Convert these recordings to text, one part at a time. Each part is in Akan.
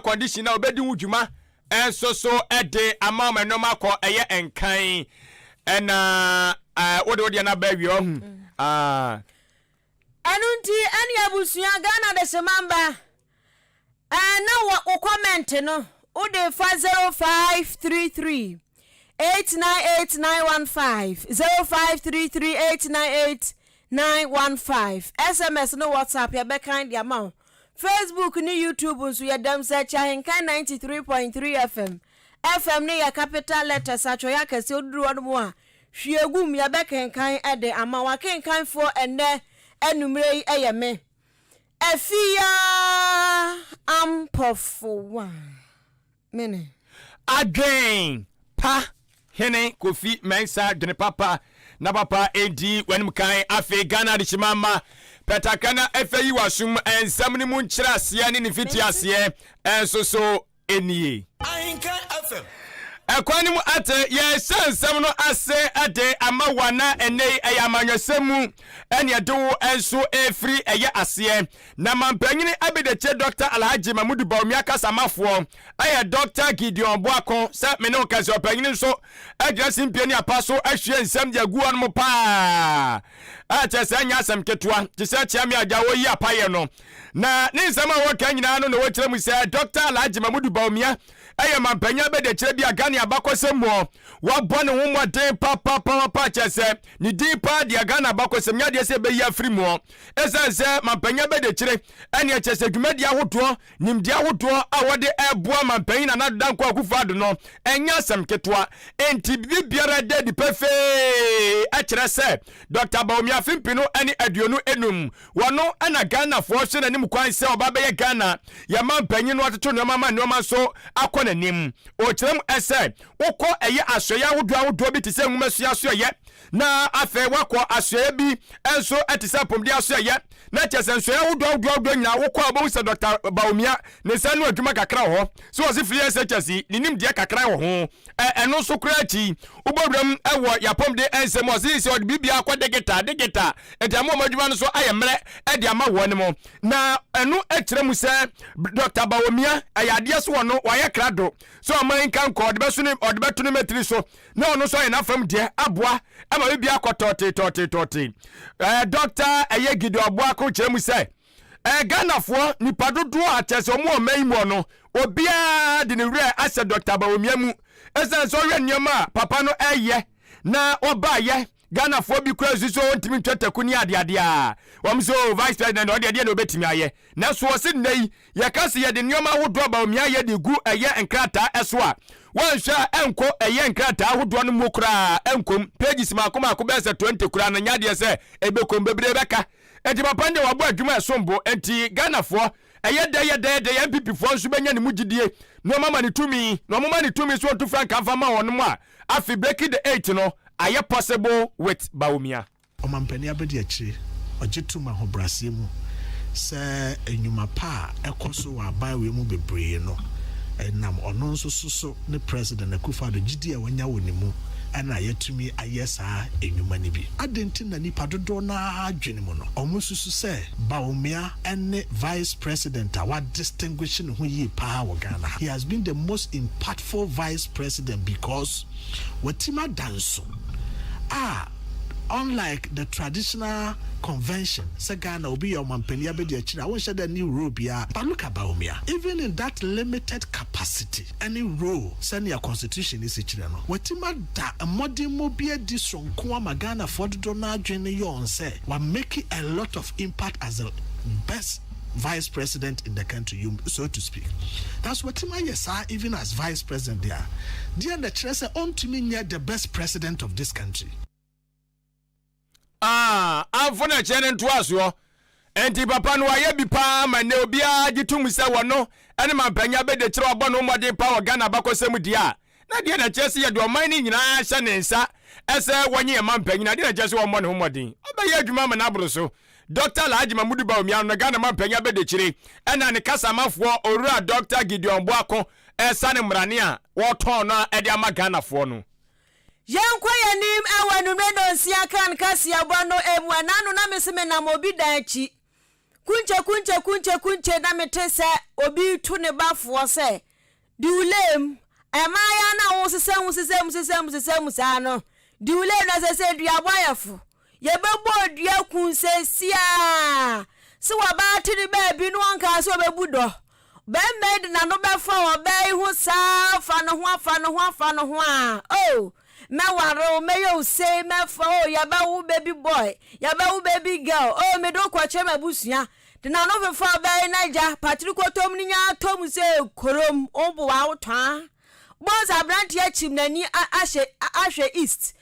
condition na obɛdi ho dwuma nso so de ama ɔma nneɛma akɔ ɛyɛ nkan ɛna wode wodeɛ no aba awie ɔhu. Ɛno nti ɛne abusua Ghana de semamba na wo comment no wode fa 0533 898915, 0533 898915. SMS no, WhatsApp, yɛbɛkan de ama wo. Facebook ne YouTube nso yɛdam sɛ Kyahenkan 93.3 FM. FM ne yɛ capital letters, atwɔyɛ akɛseɛ oduru hɔ no mu a hwie gum, yɛbɛkenkan de ama wo. Akenkanfoɔ ɛnnɛ anummerɛ yi ɛyɛ me, Afia Ampɔfowa mene. Adwen pa hene Kofi Mɛnsa dwene papa na papa edi w'anim kan. Afei Ghana adehyema ma pɛtaka na ɛfɛ yi w'asom nsɛm no mu nkyerɛ aseɛ ne ne fiti aseɛ ɛnso so nie. Ɛkwan no mu ate yɛhyɛ nsɛm no ase de ama wana ɛnɛ yi ɛyɛ amanyɔsɛm mu ɛne ɛde wo nso ɛfiri ɛyɛ aseɛ na mampanyini abɛdɛkyɛ Dr Alhaji Mahmudu Bawumia kasamafoɔ ɛyɛ Dr Gideon Boako sɛ me ne wo kɛsɛ ɔpanyini nso agyina simpie ne apa so ahwie nsɛm de agu hɔ no paa ɛkyɛ sɛ ɛnyɛ asɛm ketewa te sɛ kyea me agya wɔyi apayɛ no na ne nsɛm a wɔka nyinaa no na wɔkyerɛ mu sɛ Dr Alhaji Mahmudu Bawumia ɛyɛ mampanyin abɛdɛkyerɛ bi a Ghana abakɔsɛm mu wabɔ ne ho mmɔden papapapa, kyerɛ sɛ ne din paa deɛ Ghana abakɔsɛm nyadeɛ sɛ ɛbɛyi afiri mu. Ɛsiane sɛ mampanyin abɛdɛkyerɛ ɛne ɛkyɛ sɛ dwumadi ahodoɔ, nimdeɛ ahodoɔ a wɔde ɛboa mampanyin Nana Addo Dankwa Akufo Addo no ɛnyɛ asɛm ketewa, enti biribi biara da adi pɛfee ɛkyerɛ sɛ Dr Bawumia afempi no ne 25 wɔno ɛna Ghanafoɔ hwɛ n'anim kwan sɛ ɔba bɛyɛ Ghana yɛma mpanyin no atoto nneɛma ma nneɛma nso akɔ n'anim. Ɔkyerɛ mu ɛsɛ wokɔ ɛyɛ asoɛyɛ ahodoɔ ahodoɔ bi te sɛ nwoma sua asoɛyɛ, na afei wakɔ asoɛyɛ bi nso te sɛ apɔmuden asoɛyɛ, na kyerɛ sɛ nsoɛyɛ ahodoɔ ahodoɔ ahodoɔ nyinaa wokɔ a wobɛhu sɛ Dr Bawumia ne nsa no adwuma kakra wɔ hɔ so wɔse free SHS ne nimdeɛ kakra wɔ ho. Ɛno nso koraa akyi wobɔwuram wɔ yɛapɔmuden nsɛm, ɔse sɛ ɔde biribiara kɔ digital digital, nti ama ɔmo adwuma no so ayɛ mmerɛ de ama wɔn mo, na ɛno kyerɛ mu sɛ Dr Bawumia ɛyɛ adeɛ so wɔ no wayɛ krado sɛ ɔman nka nkɔ ɔde bɛso ne ɔde bɛto ne mɛtiri so na ɔno nso ayɛ n'afam deɛ aboa ama biribi akɔ tɔɔte tɔɔte tɔɔte. Dr ɛyɛ Gideon Boako kyerɛ mu sɛ Ghanafoɔ nipa dodoɔ a kyerɛ sɛ ɔmo ɔman yi mu no obiara de ne werɛ ahyɛ Dr Bawumia mu, ɛsiane sɛ ɔhwɛ nneɛma a papa no ɛyɛ na ɔbaayɛ Ghanafoɔ bi kura nsu so ntumi ntwa taku ne adeadeɛ a wɔn so vice president ɔde adeɛ na obɛtumi ayɛ. Nanso wɔsi nnɛ yi yɛka sɛ yɛde nneɛma ahodoɔ Bawumia yɛ de gu ɛyɛ nkrataa ɛso a wɔnhwɛ a ɛnkɔ ɛyɛ nkrataa ahodoɔ no mu koraa, ɛnkom pages mako mako bɛyɛ sɛ 20 koraa no nyadeɛ sɛ ɛbɛkom bebree bɛka. Enti papa no deɛ wabɔ adwuma ɛsom bo, enti Ghanafoɔ ɛyɛ dɛ yɛ dɛ dɛ yɛ NPP foɔ nso bɛnya ne mu gyidie na ɔmama ne tumi na ɔmoma ne tumi so ɔntu frankaa mfa ma wɔn mu a afi breaking the eight no ayɛ possible with Bawumia. Ɔmampanin abɛdi akyire ɔgye tom ahobrɛaseɛ mu sɛ nnwuma pa a ɛkɔ so wɔ aban wei mu bebree no ɛnam ɔno nso so so ne President Akufo-Addo gyidi a wanya wɔ ne mu ɛna yɛtumi ayɛ saa nnwuma no bi. Adɛn nti na nipa dodoɔ naa adwene mu no ɔmo susu sɛ Bawumia ɛne vice president a wadistinguish ne ho yie paa wɔ Ghana? He has been the most impactful vice president because watimi adanso a unlike the traditional convention sɛ Ghana obi yɛ ɔmampanin abɛdi akyire a wonhyɛ dɛ ne role biara. But look at Bawumia, even in that limited capacity ɛne role sɛnea constitution ni si kyerɛ no, watimi ada mmɔdemmɔ bi adi sonko ama Ghanafoɔ dodoɔ no adwene no yɛ ɔn sɛ wa make a lot of impact as the best vice president in the country, you so to speak. That's what watimi ayɛ saa even as vice president there deɛ na kyerɛ sɛ ɔntumi nyɛ the best president of this country. Ah, amfo na kyerɛ ne ntoasoɔ nti papa no wayɛ bi paa ma nnɛ obiara gye tom sɛ wɔno ɛne mampanya bɛde kyerɛ ɔbɔ no mmɔden pa wɔ Ghana abakɔsɛm di a na deɛ na kyerɛ sɛ yɛde ɔman no nyinaa hyɛ ne nsa ɛsɛ wɔnye yɛ mampanyin adeɛ na kyerɛ sɛ wɔmmɔ ne ho mmɔden ɔbɛyɛ adwuma ma n'aboro so. Dr Alhaji Mahmudu Bawumia no Ghana mampanyin abɛdekyire ɛna ne kasamafoɔ Owura Dr Gideon Boako ɛsa ne mmarane a wɔtɔn no ɛde ama Ghanafoɔ no. Yɛnkɔ yɛnim ɛwɔ anummerɛ nonsia kan kaseɛbɔ no emu. Ɛna no na me se menam obi dan akyi. Kunkye kunkye kunkye kunkye na mete sɛ obi retu ne ba foɔ sɛ, Di wo lane mu. Mmaayewa no a wosesa mu sesa mu sesa mu sesa mu saa no, di wo lane na sɛ sɛ duabɔ ayɛ fo. Yɛbɛbɔ dua kun seesiaa. Sɛ wɔbaa te ne baabi no ɔnkaa sɛ ɔbɛbu dɔ. Bɛrima yi de n'ano bɛfa ɔbaa yi ho saa afa ne ho afa ne ho afa ne ho a, oh, mɛware wo, mɛyɛ wo sei, mɛfa, oh, yɛbɛwo baby boy, yɛbɛwo baby girl, oh, mede wo kɔkyerɛ m'abusua. De n'ano fefa ɔbaa yi n'agya, patiri kɔtɔm no nyaa tɔ mu sɛ korom, wo bo a wotɔa. Bones aberanteɛ akyim n'ani ahyɛ ahwɛ east.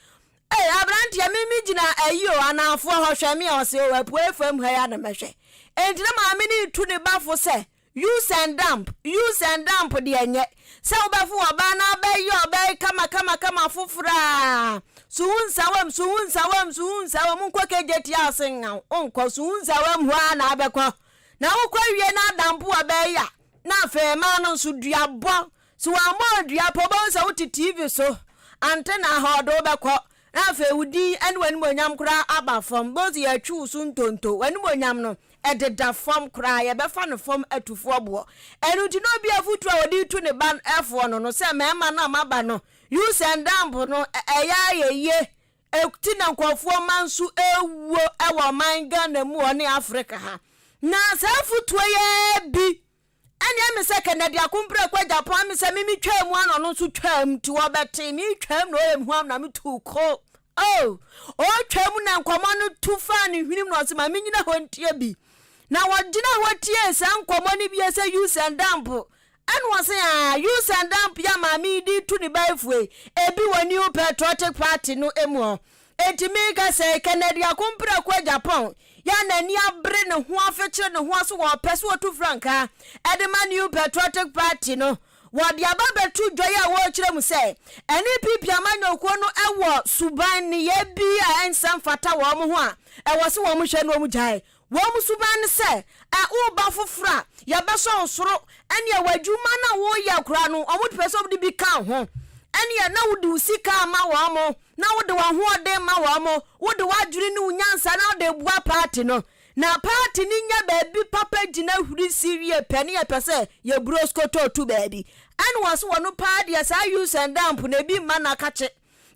Ei, aberanteɛ, me me gyina ayi o, anaafoɔ hɔ, hwɛ me a, ɔse o, apuei fam ha yi ara na mɛhwɛ. Enti na maame no retu ne ba fo sɛ, Use and dump, use and dump deɛ nyɛ sɛ wobɛfo ɔbaa na abɛyɛ ɔbaa yi kama kama kama foforɔ a, suhu nsawam, suhu nsawam, suhu nsawam, nkɔ KJT a ɔse nhaw, wonkɔ, suhu nsawam hɔ ara na abɛkɔ. Na wokɔ wie na adampo ɔbaa yi a, na afei mmaa no nso duabɔ So wammɔ wo dua po? Wobɛhu sɛ wote TV so, antenna ha, ɔde wo bɛkɔ, na afei wo din ne w'animuonyam koraa aba fam. Wobɛhu sɛ yɛatwi wo so ntonto. W'animuonyam no, ɛdeda fam koraa, yɛbɛfa no fam atufoɔ boɔ. Ɛno nti na obi afotuo a ɔde retu ne ba foɔ no no sɛ, mmarima no a moaba no, use and dump no, ɛyɛ ayɛ yie. Ɛti na nkurɔfoɔ mma nso ɛrewuo wɔ ɔman Ghana mu hɔ ne Africa ha. Na saa afotuo yi ara bi Ɛnneɛ ame sɛ Kennedy Akompreko Agyapong ame sɛ me metwaa mu ana ɔno nso twaa mu nti wɔbɛtee me twaa mu na ɔyɛ me huam na metuu ko oh ɔtwaa mu na nkɔmmɔ no tu faa ne hwenem na ɔse ma menyina hɔ ntie bi na wɔgyina hɔ tiee saa nkɔmmɔ no bie sɛ use and dump ɛna ɔse ah use and dump yɛ maame yi de tu ne ba efue ebi wɔ New Patriotic Party no mu hɔ Enti mereka sɛ, Kennedy Akomprako Agyapong yɛ a n'ani abere ne ho afekyere ne ho aso wɔ ɔpɛ sɛ ɔtu frankaa de ma New Patriotic Party no. Wɔde aba abɛto dwa yi a wɔrekyerɛ mu sɛ NPP amanyɔkuo no wɔ suban nneyɛɛ bi a ɛnsɛ mfata wɔn ho a ɛwɔ sɛ wɔn hwɛ na wɔn gyae. Wɔn suban ne sɛ, ɛ woreba foforɔ a, yɛbɛsɔ wo soro, ɛnneɛ w'adwuma no a woreyɛ koraa no, wɔn pɛ sɛ wɔde bi ka wo ho, ɛnneɛ na wode wo sika ama wɔn, na wode w'ahoɔden ma wɔn, wode w'adwene ne wo nyansa na wode boa paati no. Na paati no nya baabi papa gyina huri si wie pɛ ne yɛpɛ sɛ yɛ broskotoo to baabi. Ɛna wɔse wɔno paa deɛ saa use and dump no ebi mma n'akakye.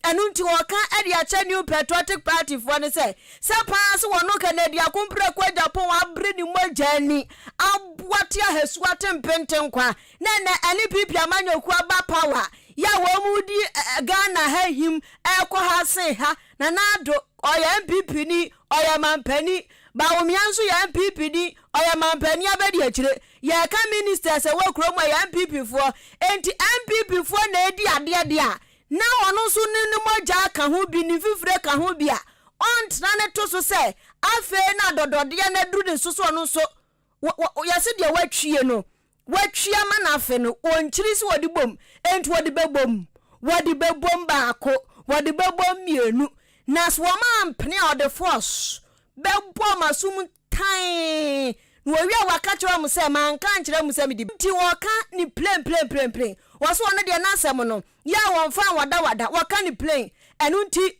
Ɛno nti wɔka de akyɛ New Patriotic Party foɔ no sɛ, sɛ paa sɛ wɔno Kennedy Akompreko Agyapong abere ne mogya ani aboa te ahasua te mpentenkwa na ɛnɛ NPP amanyɔkuo aba power yɛ a wɔn redi Ghana ha him ɛrekɔ ha sen ha. Nana Addo ɔyɛ NPP ni ɔyɛ mampanin, Bawumia nso yɛ NPP ni ɔyɛ mampanin abɛdi akyire. Yɛreka ministers ɛwɔ kurom a ɛyɛ NPP foɔ, enti NPP foɔ na ɛredi adeɛ deɛ a na ɔno nso ne ne mogya ka ho bi, ne mfifire ka ho bi a, ɔntena ne to so sɛ afei na adɔdɔdeɛ no aduru ne so sɛ ɔno nso wɔ, wɔ, yɛse deɛ watwie no, watwie ama no afe no, ɔnkyiri sɛ wɔde bom, enti wɔde bɛbom, wɔde bɛbom baako, wɔde bɛbom mmienu, na sɛ wɔn ampene a ɔde force bɛbɔ wɔn asom tann, na wɔwie a waka kyerɛ wɔn sɛ, manka ankyerɛ mo sɛ mede. Nti wɔka ne plain plain plain plain, wɔse ɔno deɛ n'asɛm no, yɛ a wɔmfa nwadawada, wɔka no plain. Ɛno nti,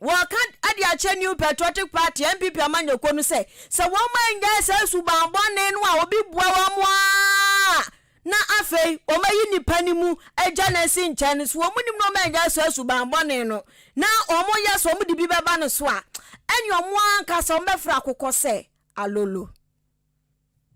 wɔka de akyerɛ New Patriotic Party, NPP amanyɔkuo no sɛ, sɛ wɔn annyae saa suban bɔne no a obi boa wɔn a na afei wɔayi nnipa no mu agya no asi nkyɛn no, sɛ wɔn nim na wɔn annyae saa suban bɔne no na wɔyɛ sɛ wɔde bi bɛba no so a, ɛne wɔn ankasa wɔbɛfrɛ akokɔ sɛ alolo.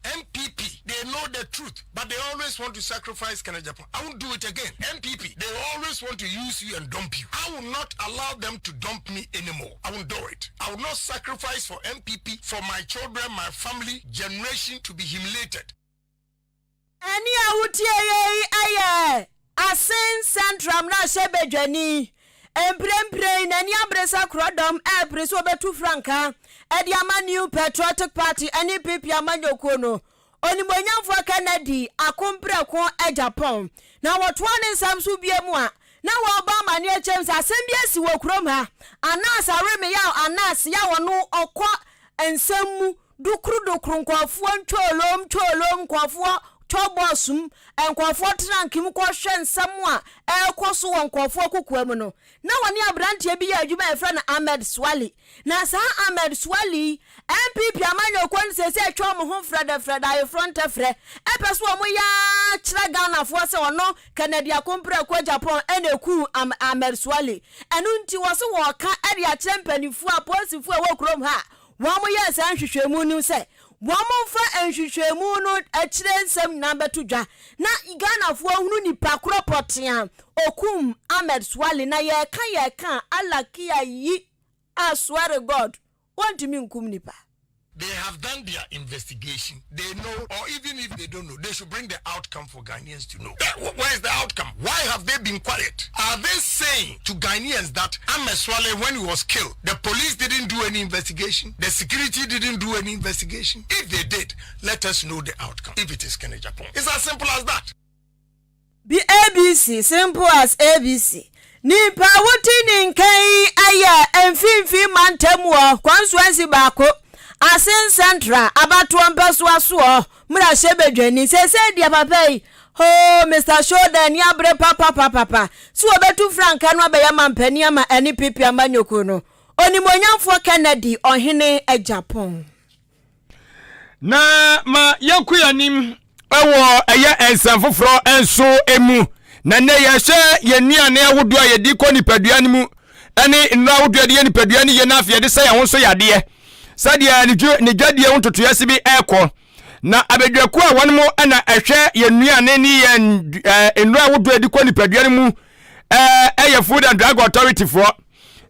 NPP, they know the truth, but they always want to sacrifice Kenneth Agyapong. I won't do it again. NPP, they always want to use you and dump you. I will not allow them to dump me anymore. I won't do it. I will not sacrifice for NPP, for my children, my family, generation to be humiliated. Ɛnne a wotieeɛ yi yɛ Asin Central mmarahyɛbadwani. Mprempren, n'ani abere sɛ korɔdɔm repere sɛ ɔbɛtu frankaa de ama New Patriotic Party, NPP, amanyɔkuo no. Onimuonyamfoɔ Kennedy Akompreko Agyapong. Na wɔtoa ne nsɛm so bio mu a, na wɔrebɔ amanneɛ kyerɛ mu sɛ asɛm bi asi wɔ kurom ha. Anas Aremeyaw Anas yɛ a ɔno ɔkɔ nsɛm mu Dokorodokoro nkurɔfoɔ ntwooloom ntwooloom nkurɔfoɔ Tɔ bɔs mu, nkurɔfoɔ trank mu kɔhwɛ nsɛm a ɛrekɔ so wɔ nkurɔfoɔ kokoa mu no, na wɔne aberanteɛ bi yɛ adwuma a yɛfrɛ no Ahmed Suale. Na saa Ahmed Suale yi, NPP amanyɔkuo no seesei atwa wɔn ho frɛdɛfrɛdɛ, ayeforɔ ntɛfrɛ, ɛpɛ sɛ wɔn yɛ ara kyerɛ Ghanafoɔ sɛ ɔno Kennedy Akompreko Agyapong na ɛkuu Ahmed Suale. Ɛno nti wɔse wɔreka de akyerɛ mpanimfoɔ, apolisifoɔ a ɛwɔ kurom ha a wɔyɛɛ saa nhwehwɛmu no sɛ wɔmfa nhwehwɛmu no akyire nsɛm nyinaa bɛto dwa na Ghanafoɔ ahunu nipa korɔ pɔtee a ɔkum Ahmed Suale. Na yɛreka yɛreka a Allah kia yi, I swear God, wɔntumi nkum nipa. They have done their investigation, they know or even if they don't know, they should bring the outcome for Ghanaians to know. Where is the outcome? Why have they been quiet? Are they saying to Ghanaians that Ahmed Suale, when he was killed, the police didn't do any investigation, the security didn't do any investigation? If they did, let us know the outcome. If it is Kennedy Agyapong. It's as simple as that. Bi ABC, simple as ABC. Nipa a wote ne nka yi yɛ Mfinfin Mantam wɔ Constituency baako, Asin Central abatoɔ mpɛsoa soɔ mmarahyɛbadwani. Seesei deɛ papa yi, hoo, Mister Shoulder ani abere papapapapa sɛ wɔbɛtu frankaa no abɛyɛ mampanin ama ɛne PP amanyɔkuo no. Onimuonyamfoɔ Kennedy Ɔhene Agyapong. Na ma yɛnkɔ yɛn anim wɔ ɛyɛ nsɛm foforɔ nso mu. Na nnɛ yɛhwɛ yɛn nnuane ahodoɔ a yɛde kɔ nipadua no mu ne nnuro ahodoɔ a yɛde yɛ nipadua no yie na afei yɛde sɛ yɛn ho nso yadeɛ sɛdeɛ ne dwadie ho ntotoeɛ se bi ɛrekɔ. Na abadwakuo a wɔn mo na ɛhwɛ yɛn nnuane ne yɛn nnuro ahodoɔ a yɛde kɔ nipadua no mu ɛyɛ Food and Drug Authority foɔ.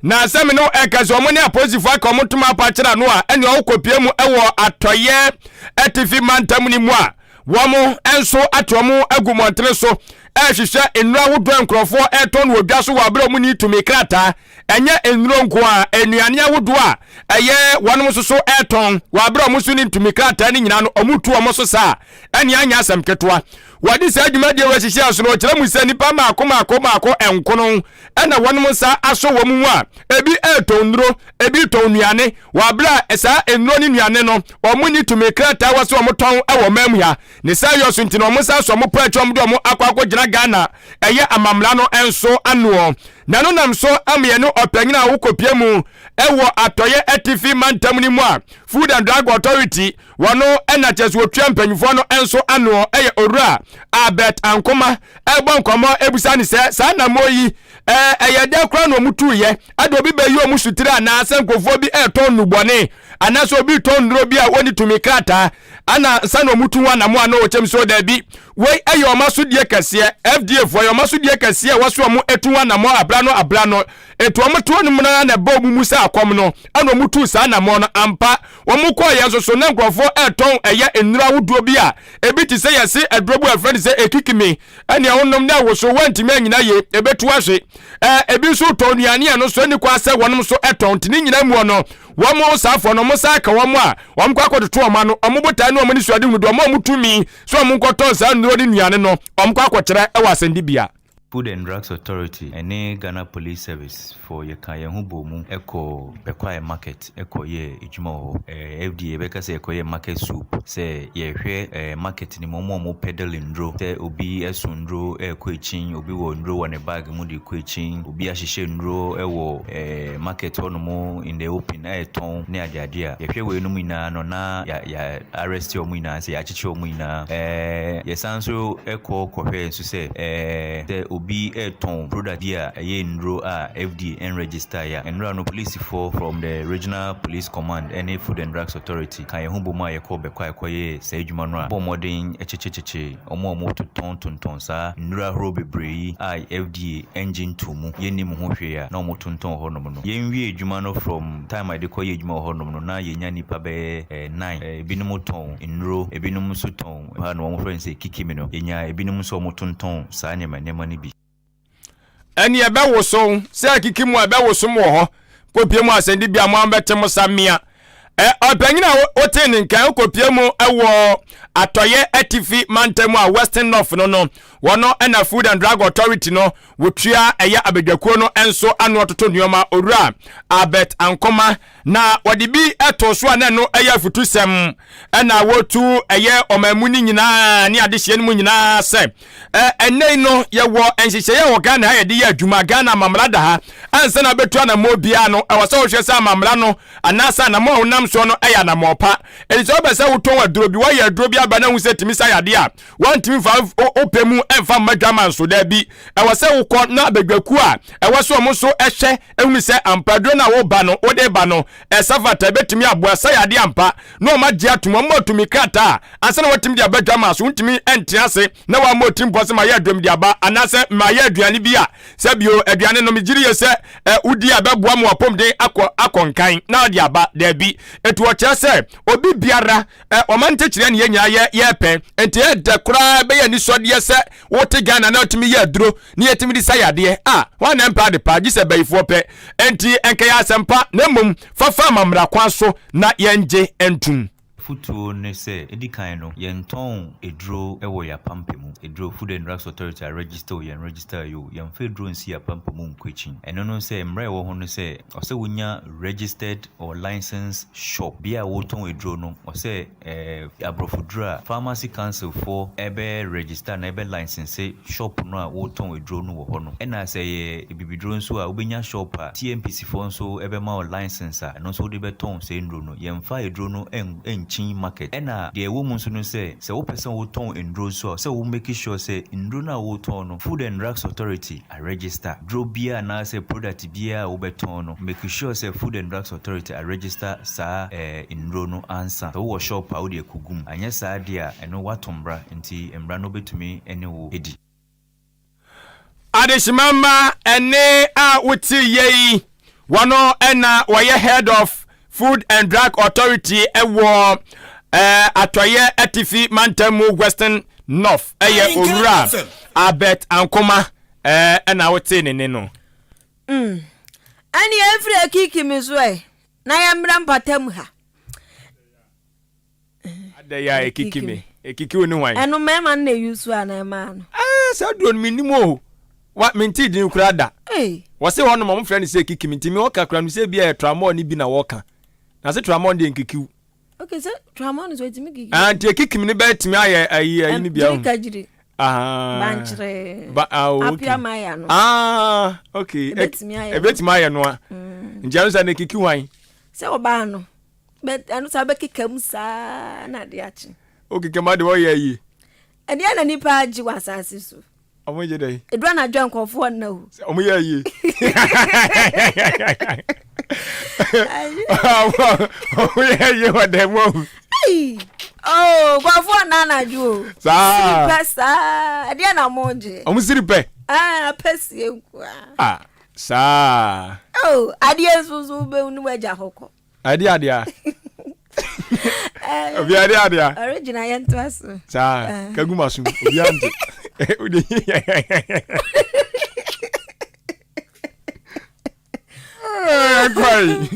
Na sɛ me ne wo ɛka sɛ wɔn ne apolisifoɔ aka wɔn ntoma apa akyerɛ ano a, ɛnea wɔkɔpie mu wɔ atɔeɛ atifi mantam no mu a, wɔn nso ate wɔn agu mmɔntene so ɛrehwehwɛ nnuro ahodoɔ a nkurɔfoɔ ɛretɔn wɔ dwa so wɔ abere a wɔn ni tumi krataa. Ɛnyɛ nnuro nko a, nnuane ahodoɔ a ɛyɛ wɔn nso so ɛretɔn wɔ abere a wɔn nso ni tumi krataa no nyinaa no, wɔn tu wɔn so saa. Ɛnea anyɛ asɛm ketewa. Wɔde saa dwumadie wɔ hyehyɛ so no, wɔkyerɛ mu sɛ nnipa mmaako mmaako mmaako nkono ɛna wɔnom nsa asɔ wɔn mu a, ebi retɔn nnuro, ebi retɔn nnuane, wɔ abere a saa nnuro ne nnuane no, wɔn nni tumi krataa wɔ sɛ wɔn tɔn wɔ ɔman mu ha. Ne saa yɔ so nti na wɔn nsa asɔ wɔn pɔ akyi wɔn de wɔn akɔ akɔgyina Ghana ɛyɛ amamra no nso anoɔ. Na ɛno nam so ama yɛne ɔpanyin a wokɔpie mu wɔ Atɔeɛ Atifi mantam no mu a Food and Drug Authority wɔno ɛna kyerɛ sɛ wɔtua mpanyinfoɔ no nso anoɔ ɛyɛ Owura Albert Ankoma ɛrebɔ nkɔmmɔ ɛbusa ne sɛ saa anammɔn yi ɛyɛ dɛn koraa na wɔn tuiɛ ɛde obi bɛyi wɔn sutire anaa sɛ nkurɔfoɔ bi ɛretɔn nnubɔne anaasɛ obi retɔn nnuro bi a wɔnni tumi krataa ana nsa na wɔn tu ho anammɔn ano wɔkyɛm so daabi wei ɛyɛ wɔn asodie kɛseɛ FDA foɔ ɛyɛ wɔn asodie kɛseɛ a wɔso wɔn etu ho anammɔn abra no abra no etu wɔn to no mu na na ɛbɔ wɔn mu sɛ akɔm no ɛna wɔn tu saa anammɔn no ampa wɔn kɔɔ yɛn nso so na nkurɔfoɔ ɛretɔn ɛyɛ nnuro ahodoɔ bi a Ebi te sɛ yɛse aduro bi a wɔfrɛ no sɛ ekikimi, ɛnea wonom na ɛwoso woantumi anyina yie, ebetu ahwe. Ɛɛ ebi nso tɔn nnuane a ɛno nso ɛnni kwan sɛ wɔnom nso tɔn. Nti ne nyinaa muɔ no, wɔn saafoɔ no, wɔn nsa aka wɔn a wɔn kɔ akɔtoto wɔn ano. Wɔn botae ne wɔn anisoadehunu deɛ wɔn a wɔn tumi sɛ wɔn nkɔtɔn saa nnuro ne nnuane no, wɔn kɔ akɔkyerɛ wɔ asɛnnibea. Food and Drugs Authority ne Ghana Police Service foɔ yɛkaa yɛn ho bɔɔ mu kɔɔ Bekwai Market kɔyɛɛ adwuma wɔ hɔ. FDA yɛbɛka sɛ yɛkɔyɛɛ market swoop sɛ yɛrehwɛ market no mu wɔn a wɔpɛdle nnuro sɛ obi so nnuro rekɔ akyin, obi wɔ nnuro wɔ ne bag mu de rekɔ akyin, obi ahyehyɛ nnuro wɔ market hɔnom in the open retɔn ne adeade a. Yɛhwɛ weinom nyinaa no na yɛ yɛ arrest wɔn nyinaa sɛ yɛakyekyere wɔn nyinaa. Yɛsan nso kɔ kɔhwɛɛ nso sɛ sɛ obi retɔn product bi a ɛyɛ nnuro a FDA nregistaeɛ a, nnora no polisifoɔ from the Regional Police Command ne Food and Drugs Authority ka yɛn ho bom a yɛkɔɔ bɛkɔ a yɛkɔyɛɛ saa adwuma no a, bɔɔ mmɔden kyekyekyekyee wɔn a wɔtotɔn tontɔn saa nnuro ahorow bebree yi a FDA nngye ntoo mu, yɛnnim ho hwee a na wɔtontɔn wɔ hɔnom no. Yɛnwiee adwuma no from time a yɛde kɔyɛɛ adwuma wɔ hɔnom no, na yɛnya nnipa bɛyɛ nine. Ebinom tɔn nnuro, ebinom nso tɔn hɔ a na wɔfrɛ no sɛ kikimi no. Yɛnyaa ebinom nso a wɔtontɔn saa nneɛma nneɛma no bi. Ɛne ɛbɛwosow sɛ akiki mu a ɛbɛwosom wɔ hɔ kɔpie mu asɛnnibea mo abɛte mo sa mmea. Ɔpanyin a wotee ne nkan wokɔpie mu wɔ. Atɔeɛ Atifi Mantam a Western North no no, wɔno na Food and Drug Authority no wɔtua ɛyɛ abadwakuo no nso ano ɔtoto nnoɔma, Owura Albert Ankoma, na wɔde bi too so a na ɛno yɛ afutusɛm na wɔtu ɛyɛ ɔman mu no nyinaa ne adehyeɛ no mu nyinaa sɛ ɛnnɛ yi no yɛwɔ nhyehyɛeɛ wɔ Ghana ha yɛde yɛ adwuma. Ghana amammara da ha. Ansa na wobɛtu anammɔn biara no, ɛwɔ sɛ wohwɛ sɛ amammara no anaasɛ anammɔn a wonam soɔ no yɛ anammɔn pa. Enti sɛ wopɛ sɛ wotɔn aduro bi, woayɛ aduro bi aba na wohu sɛ ɛtumi sa yadeɛ a, woantumi mfa wo pɛ mu mfa mma dwaman so. Daabi, ɛwɔ sɛ wokɔ na badwakuo a ɛwɔ sɛ wɔn nso hwɛ hunu sɛ ampa aduro no a woba no, wode reba no, ɛsa fata, ɛbɛtumi aboa, ɛsa yadeɛ ampa, na wɔn agye atom, wɔn ma tumi krataa ansa na wɔatumi de aba dwaman so. Wontumi ntena ase na wɔammɔ otirimpɔ sɛ mayɛ aduam de aba anaasɛ mayɛ aduane bi a sɛ bio aduane no megye die sɛ wodi a ɛbɛboa ma w'apɔmuden akɔ akɔ nkan na ɔde aba. Daabi. Enti wɔkyerɛ sɛ obi biara ɔma ntekyerɛ ne yɛn nyinaa yɛ yɛpɛ. Enti ɛyɛ dɛ koraa ɛbɛyɛ anisɔdeɛ sɛ wote Ghana na wotumi yɛ aduro na yɛtumi de sa yadeɛ. A hwan na ɛmpɛ ade pa gye sɛ bayifoɔ pɛ. Enti ɛnka yɛ asɛmpa na mmom fa fa amammara kwan so na yɛngye ntom. Afotuo ne sɛ, edi kan no, yɛntɔn aduro wɔ yɛn apampamu. Aduro, Food and Drugs Authority a register o, yɛn register yi o, yɛmfa aduro nsi yɛn apampamu nkɔ akyi. Ɛno no sɛ, mmara a ɛwɔ ho ne sɛ, ɔsɛ wonya registered or licensed shop. Bea a wotɔn aduro no, ɔsɛ ɛɛ aborɔfo duro a Pharmacy Council foɔ bɛ register anaa bɛ license shop no a wotɔn aduro no wɔ hɔ no. Ɛna sɛ ɛyɛ abibiduro nso a, wobɛnya shop a TMPC foɔ nso bɛma wo license a ɛno nso wode bɛtɔn saa nnuro no. Yɛmfa aduro no nkyin market. Ɛna deɛ ɛwɔ mu nso ne sɛ, sɛ wopɛ sɛ wotɔn nnuro nso a, sɛ wo make sure sɛ nnuro no a wotɔn no, Food and Drugs Authority a register. Duro biara anaasɛ product biara a wobɛtɔn no, make sure sɛ Food and Drugs Authority a register saa nnuro no ansa. Sɛ wowɔ shop a wode akɔgu mu. Anyɛ saa deɛ a, ɛno woato mmara, nti mmara no bɛtumi ne wo adi. Adehyema mma ɛnne a wote yɛ yi, wɔn na wɔyɛ Head of Food and Drug Authority wɔ Atɔeɛ Atifi Mantam mu Western North ɛyɛ Owura Albert Ankoma ɛna wote ne ne no. Mm. Ɛne ɛmfiri akiki me so ɛ, na yɛmmra mpata mu ha. Adɛn a ekiki me? Ekiki wo ne hwan? Ɛno mmarima no na eyi so anaa mmaa no? Ɛɛ saa duro no mennim o. Wa mentee din koraa da. Wɔse hɔ nom wɔfrɛ no sɛ ekiki me nti me wɔka koraa no sɛ ebi a ɛyɛ tramol no bi na wɔka. Na se tramol no deɛ nkikiw. Okay sɛ tramol no so etumi kiki. Ah nti ekiki me no bɛtumi ayɛ ayi ayi no bi ahu. Gyiri kagyiri. Ah. Bankyere. Ba ah okay. Apia maya no. Ah okay. Ebetumi ayɛ. Ebetumi ayɛ no a. Nti ɛno sɛ na ekiki hwan? Sɛ ɔbaa no. But ɛno saa bɛkeka mu saa na ade akye. Wokeka mu ade wɔyɛ ayie. Ɛdeɛ na nipa agye wɔ asase so. Ɔmo gye dɛn? Edu anadwo a nkurɔfoɔ nna o. Ɔmo yɛ ayie. Ɔmo yɛ ayie wɔ dɛm mu ahu. Oh, nkurɔfoɔ nna anadwo o. Saa. Siri pɛ saa. Ɛdeɛ na mo gye. Ɔmo siri pɛ. Ah, apɛ sie nkoa. Ah, saa. Oh, adeɛ nso nso wobɛhu ne wagya hɔ kɔ. Ɛde adea. Obi ade adea. Original yɛn to aso. Saa kagu ma so obi ante. Ode. Kwai.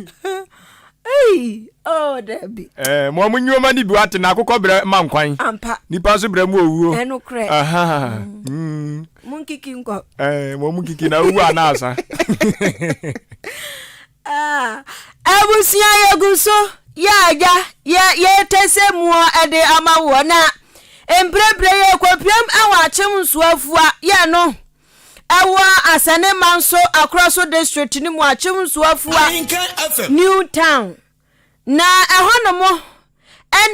Hey, oh Debbie. Eh, mo mo nneɛma ni bi wate na akokɔ brɛ ma nkwan. Ampa. Nipa nso brɛ mu owuo. Ɛno korɛ. Aha. Mm. Mo nkiki nkɔ. Eh, mo mo nkiki na owu anaasa. Ah, abusua yɛgu so yɛ agya yɛ yɛtɛsɛ muɔ de ama woɔ na mprempren yɛkɔpiam wɔ akyem nsoafua yɛ no ɛwɔ asɛne manso akorɔ so district no mu akyem nsoafua new town Na ɛhɔnom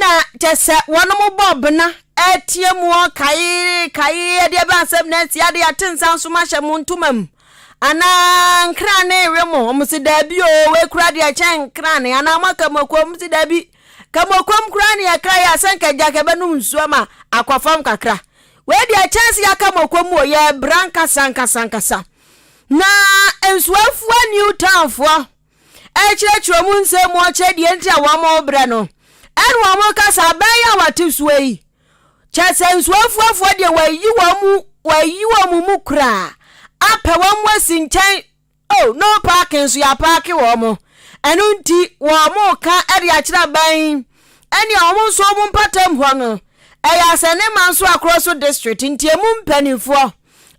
na kyɛ sɛ wɔnom bɔ bena ɛteɛ mu kae kae ɛdeɛ bɛ asɛm na asi adeɛ ate nsa nso mahyɛ mo ntoma mu anaa nkrane we mo wɔn se daabi o wei kura deɛ kyɛn nkrane anaa mo aka mo akuo se daabi ka mo akuom kura ne yɛkra yɛ asɛ nka gya ka bɛnom nsuo ama akɔ fam kakra wei deɛ kyɛn se yɛaka mo akuo mu o yɛ bra nkasa nkasa nkasa na nsuafoɔ new townfoɔ rekyerɛkyerɛ wɔn nsɛm mu ɔkyerɛ deɛ nti a wɔrebrɛ no, ɛna wɔka sɛ abɛn yi a wɔte soɔ yi, kyɛ sɛ nsuafuafoɔ deɛ wɔayi wɔn mu wɔayi wɔn mu koraa apɛ wɔn mu asi nkyɛn oh no parking nso yɛapaake wɔn mo ɛno nti wɔn ka de akyerɛ aban yi ɛne wɔn nso wɔn mpatam hɔ no. Ɛyɛ Asɛne Manso Akoroso District nti emu mpaninfoɔ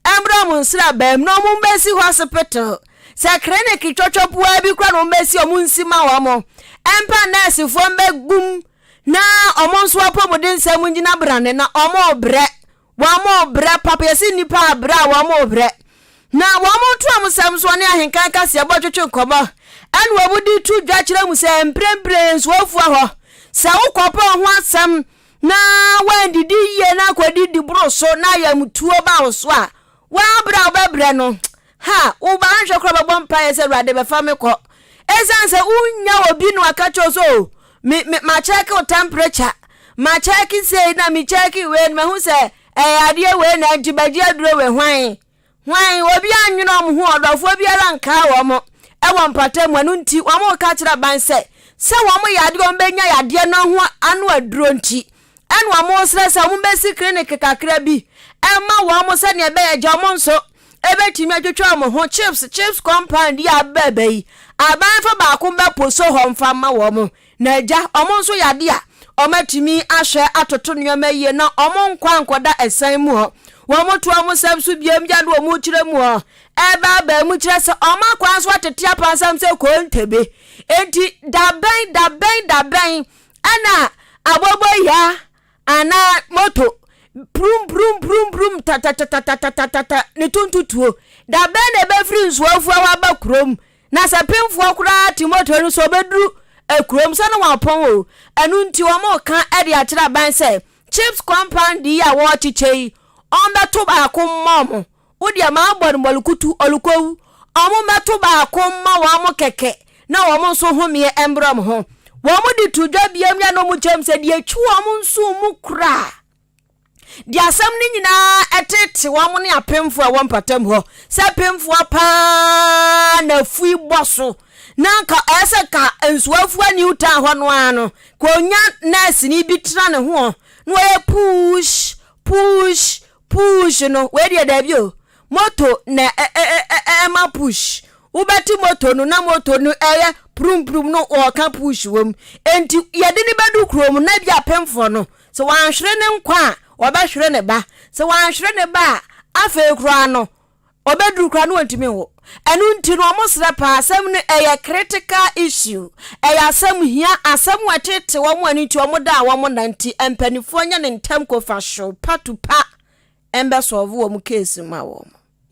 mmra wɔn nsraban mu na wɔn mmɛsi hospital. Sɛ clinic twɔtwɔ puaa bi koraa na wɔn bɛsi wɔn nsi ma wɔn. Ɛmpa nɛɛsefoɔ mbɛgum na wɔn nso apɔmuden nsɛm ngyina brane na wɔn rebrɛ. Wɔrebrɛ papa, yɛse nnipa abrɛ a wɔrebrɛ. Na wɔto wɔn nsɛm soɔ ne ahenkan kaseɛbɔ twetwe nkɔmmɔ, ɛna wɔde to dwa kyerɛ mu sɛ mprempren nso afua hɔ. Sɛ wokɔpɛ wo ho asɛm na woandidi yie na akɔdidi boro so na ayamtuo ba wo so a, woabrɛ a wobɛbrɛ no, Ha, wo ba anhwɛ koraa bɛbɔ mpaeɛ sɛ Awurade bɛfa me kɔ. Ɛsiane sɛ wonnya obi na waka kyerɛ wo sɛ o, me, me, makyɛke wo temperature, makyɛke sei na mekyɛke wei no mahu sɛ ɛyɛ adeɛ wei na nti bɛgye aduro wei hwan? Hwan? Obi annwene wɔn ho, ɔdɔfoɔ biara nkaa wɔn ɛwɔ mpata mu, ɛno nti wɔn reka kyerɛ aban sɛ sɛ wɔn yɛ adeɛ wɔn bɛnya yadeɛ no ho ano aduro nti ɛna wɔn resrɛ sɛ wɔn bɛsi clinic kakra bi ɛma wɔn sɛdeɛ ɛbɛyɛ gya wɔn nso Ebetumi atwitwa wɔn ho chips chips compound yi a abɛɛbɛ yi aban fa baako bɛ poso hɔ mfa mma wɔn na agya wɔn nso yɛ ade a wɔatumi ahwɛ atoto nneɛma yie na wɔn nkɔ ankɔda ɛsan mu hɔ wɔn to wɔn nsɛm so biam gya de wɔn kyerɛ mu hɔ ɛbaabaa mu kyerɛ sɛ wɔn akwan so atete apansam sɛ kontebe enti dabɛn dabɛn dabɛn ɛna aboboyaa Anaa moto, brum brum brum brum tatatatatata ne to ntutuo. Da bɛn na ɛbɛfiri nsuofoɔ hɔ aba kurom? Na sɛ pemfoɔ koraa te moto no so ɔbɛduru kurom sɛ na wapɔn o. Ɛno nti wɔreka de akyerɛ aban sɛ chips compound yi a wɔrekyekyɛ yi, wɔmmɛto baako mmɔ wɔn. Wo deɛ mabɔ no mɔlekutu, ɔlekɔwu. Wɔmmɛto baako mma wɔn kɛkɛ na wɔn nso homeɛ mbrɛ wɔn ho. Wɔde to dwa biam yɛ na wɔkyɛm sɛ deɛ ɛtwi wɔn nso mu koraa. Deɛ asɛm no nyinaa ɛtete wɔn ne apemfoɔ a ɛwɔ mpatam hɔ sɛ pemfoɔ paa na afui bɔ so na nka ɛyɛ sɛ ka nsuafua new town hɔ no ara no ka onya nɛɛseni bi tena ne ho na wɔyɛ push push Push no, wei deɛ daabi o. Moto na ɛma push. Wobɛte moto no na moto no ɛyɛ prumprum no wɔka push wɔ mu. Enti yɛde no bɛdu kurom na bi apemfoɔ no, sɛ wanhwere ne nkwa a, wɔbɛhwere ne ba. Sɛ wanhwere ne ba a, afei koraa no, ɔbɛduru koraa no wɔntumi nwo. Ɛno nti no wɔsrɛ paa, asɛm no ɛyɛ critical issue, ɛyɛ asɛm hia, asɛm a ɛtete wɔn ɛno nti wɔn da a wɔn nna nti mpaninfoɔ nyɛ no ntɛm kofa hyew pa to pa mbɛ solve wɔn case ma wɔn.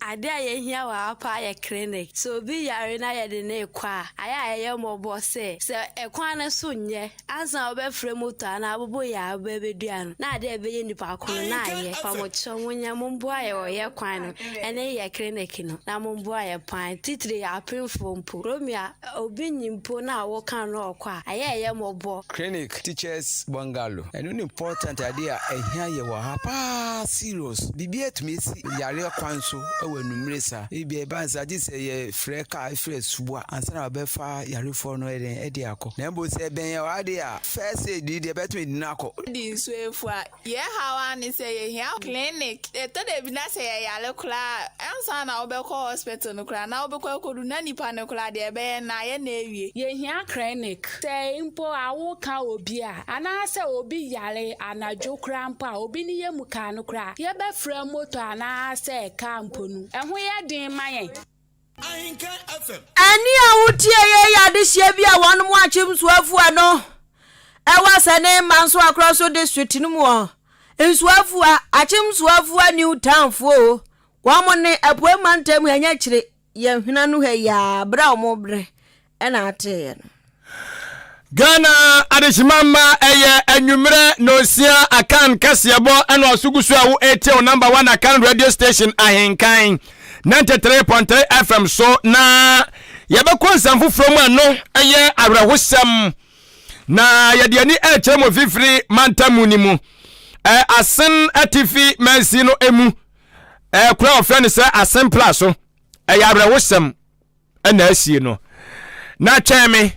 Ade a yɛhia wɔ ha paa yɛ clinic. Sɛ obi yare na yɛde no rekɔ a, ayɛ a yɛyɛ mmɔbɔ sɛ, sɛ kwan no so nyɛ ansa na wobɛfrɛ moto anaa aboboyaa a wobɛbɛdua no, na ade a ɛbɛyɛ nipa ko no na ayɛ. Pamokyɛw monyɛ momboa yɛ wɔ yɛ kwan no ɛne yɛ clinic no na momboa yɛ paa titire yɛ apemfoɔ mpo. Kurom a obi nyi mpo na woka no ɔkɔ a, ayɛ a ɛyɛ mmɔbɔ. Clinic, teachers bungalow ɛno ne important adeɛ a ɛhia yɛ wɔ ha paa serious biribiara tumi si yareɛ kwan so wɔ anumere saa ebia ɛba no saa gye sɛ yɛ frɛ car frɛ suboa ansa na wɔbɛfa yarefoɔ no ɛdɛn ɛde akɔ na mmom sɛ ɛbɛn yɛ wɔ ha deɛ a first aid yi deɛ bɛtumi de no akɔ. Di nsuo afua. Yɛn haw ara ne sɛ yɛhia clinic. Ɛtɔ da bi na sɛ yɛyare koraa a, ansa na wobɛkɔ hospital no koraa na wobɛkɔ akɔdu na nipa no koraa deɛ ɛbɛyɛ no ayɛ na awie. Yɛhia clinic. Sɛ mpo awo ka obi a, anaasɛ obi yare anadwo koraa mpo a, obi ne yam ka no koraa a, yɛbɛfrɛ moto anaasɛ kaa mpo no, ɛho yɛ den ma yɛn. Ɛnne a wotie yei yɛ adehyeɛ bi a wɔnom akyem Nsuafua no ɛwɔ Asɛne Manso Akorɔ so district no mu ɔ. Nsuafua, Akyem Nsuafua New Town foɔ o, wɔn ne Apuei mantam ha nyɛ akyire yɛn hwena no ha yi ara berɛ a wɔn brɛ ɛna ateeɛ no. Ghana adehyema mma ɛyɛ anwummerɛ nonsia Akan kaseɛbɔ ɛna ɔso gu so a wo ɛtie wo number one Akan radio station Ahenkan 93.3 FM so na yɛbɛkɔ nsɛm foforɔ mu ɛno ɛyɛ awerɛhosɛm na yɛde ani ɛkyerɛ mu fifiri mantamu ni mu ɛ asen atifi mansi no emu ɛ kura ɔfrɛ no sɛ asen pla so ɛyɛ awerɛhosɛm na asie no. Na twɛn me,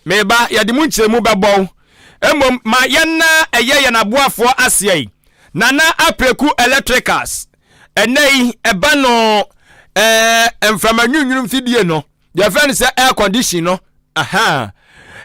meba, yɛde mu nkyerɛmu bɛbɔ wo. Mmom ma yɛnna ɛyɛ yɛn aboafoɔ aseɛ yi. Nana Apreku Electricals, ɛnɛ yi ɛba no ɛɛ mframa nwunwunu mfidie no, deɛ yɛfrɛ no sɛ air condition no, aha.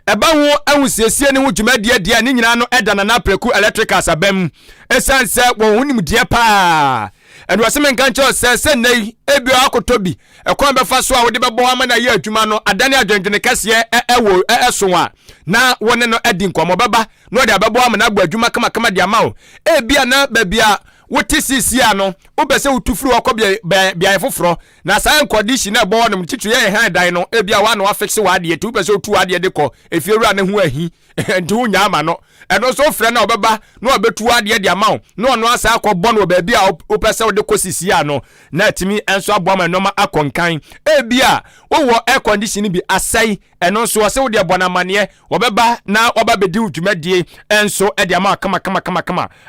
Ɛba ho ahosiesie ne ho dwumadie deɛ ne nyinaa no ɛda Nana Apreku Electricals aba mu ɛsiane sɛ wɔn ho nimdeɛ paa. Ɛno ɔse menka nkyerɛ wo sɛ sɛ nnɛ yi ebia wakɔtɔ bi, ɛkwan bɛfa so a wode bɛbɔ hɔ ama no ayɛ adwuma no adane adwendwene kɛseɛ ɛwɔ ɛso a na wo ne no adi nkɔmmɔ bɛba na ɔde abɛbɔ ama no abɔ adwuma kamakama de ama wo. Ebia na baabi a wote seesei a no wopɛ sɛ wotu firi hɔ kɔ beaeɛ foforɔ Na saa nkɔdihyi no a ɛbɔ hɔnom no, titiriw yɛ hann dan no, ebia woa na woafikse w'adeɛ nti wopɛ sɛ wotu w'adeɛ de kɔ efiewura no ho ahi nti wonnya ama no. Ɛno nso wofrɛ no a ɔbɛba na wabɛtu w'adeɛ de ama wo na ɔno asan akɔbɔ no wɔ baabi a wopɛ sɛ wode kɔ sisi ano na atumi nso aboa ma nneɛma akɔ nkan. Ebia wowɔ air condition no bi asɛe, ɛno nso ɔse wo deɛ bɔ no amanneɛ, wɔbɛba na wɔaba abɛdi wo dwumadie nso de ama wo kama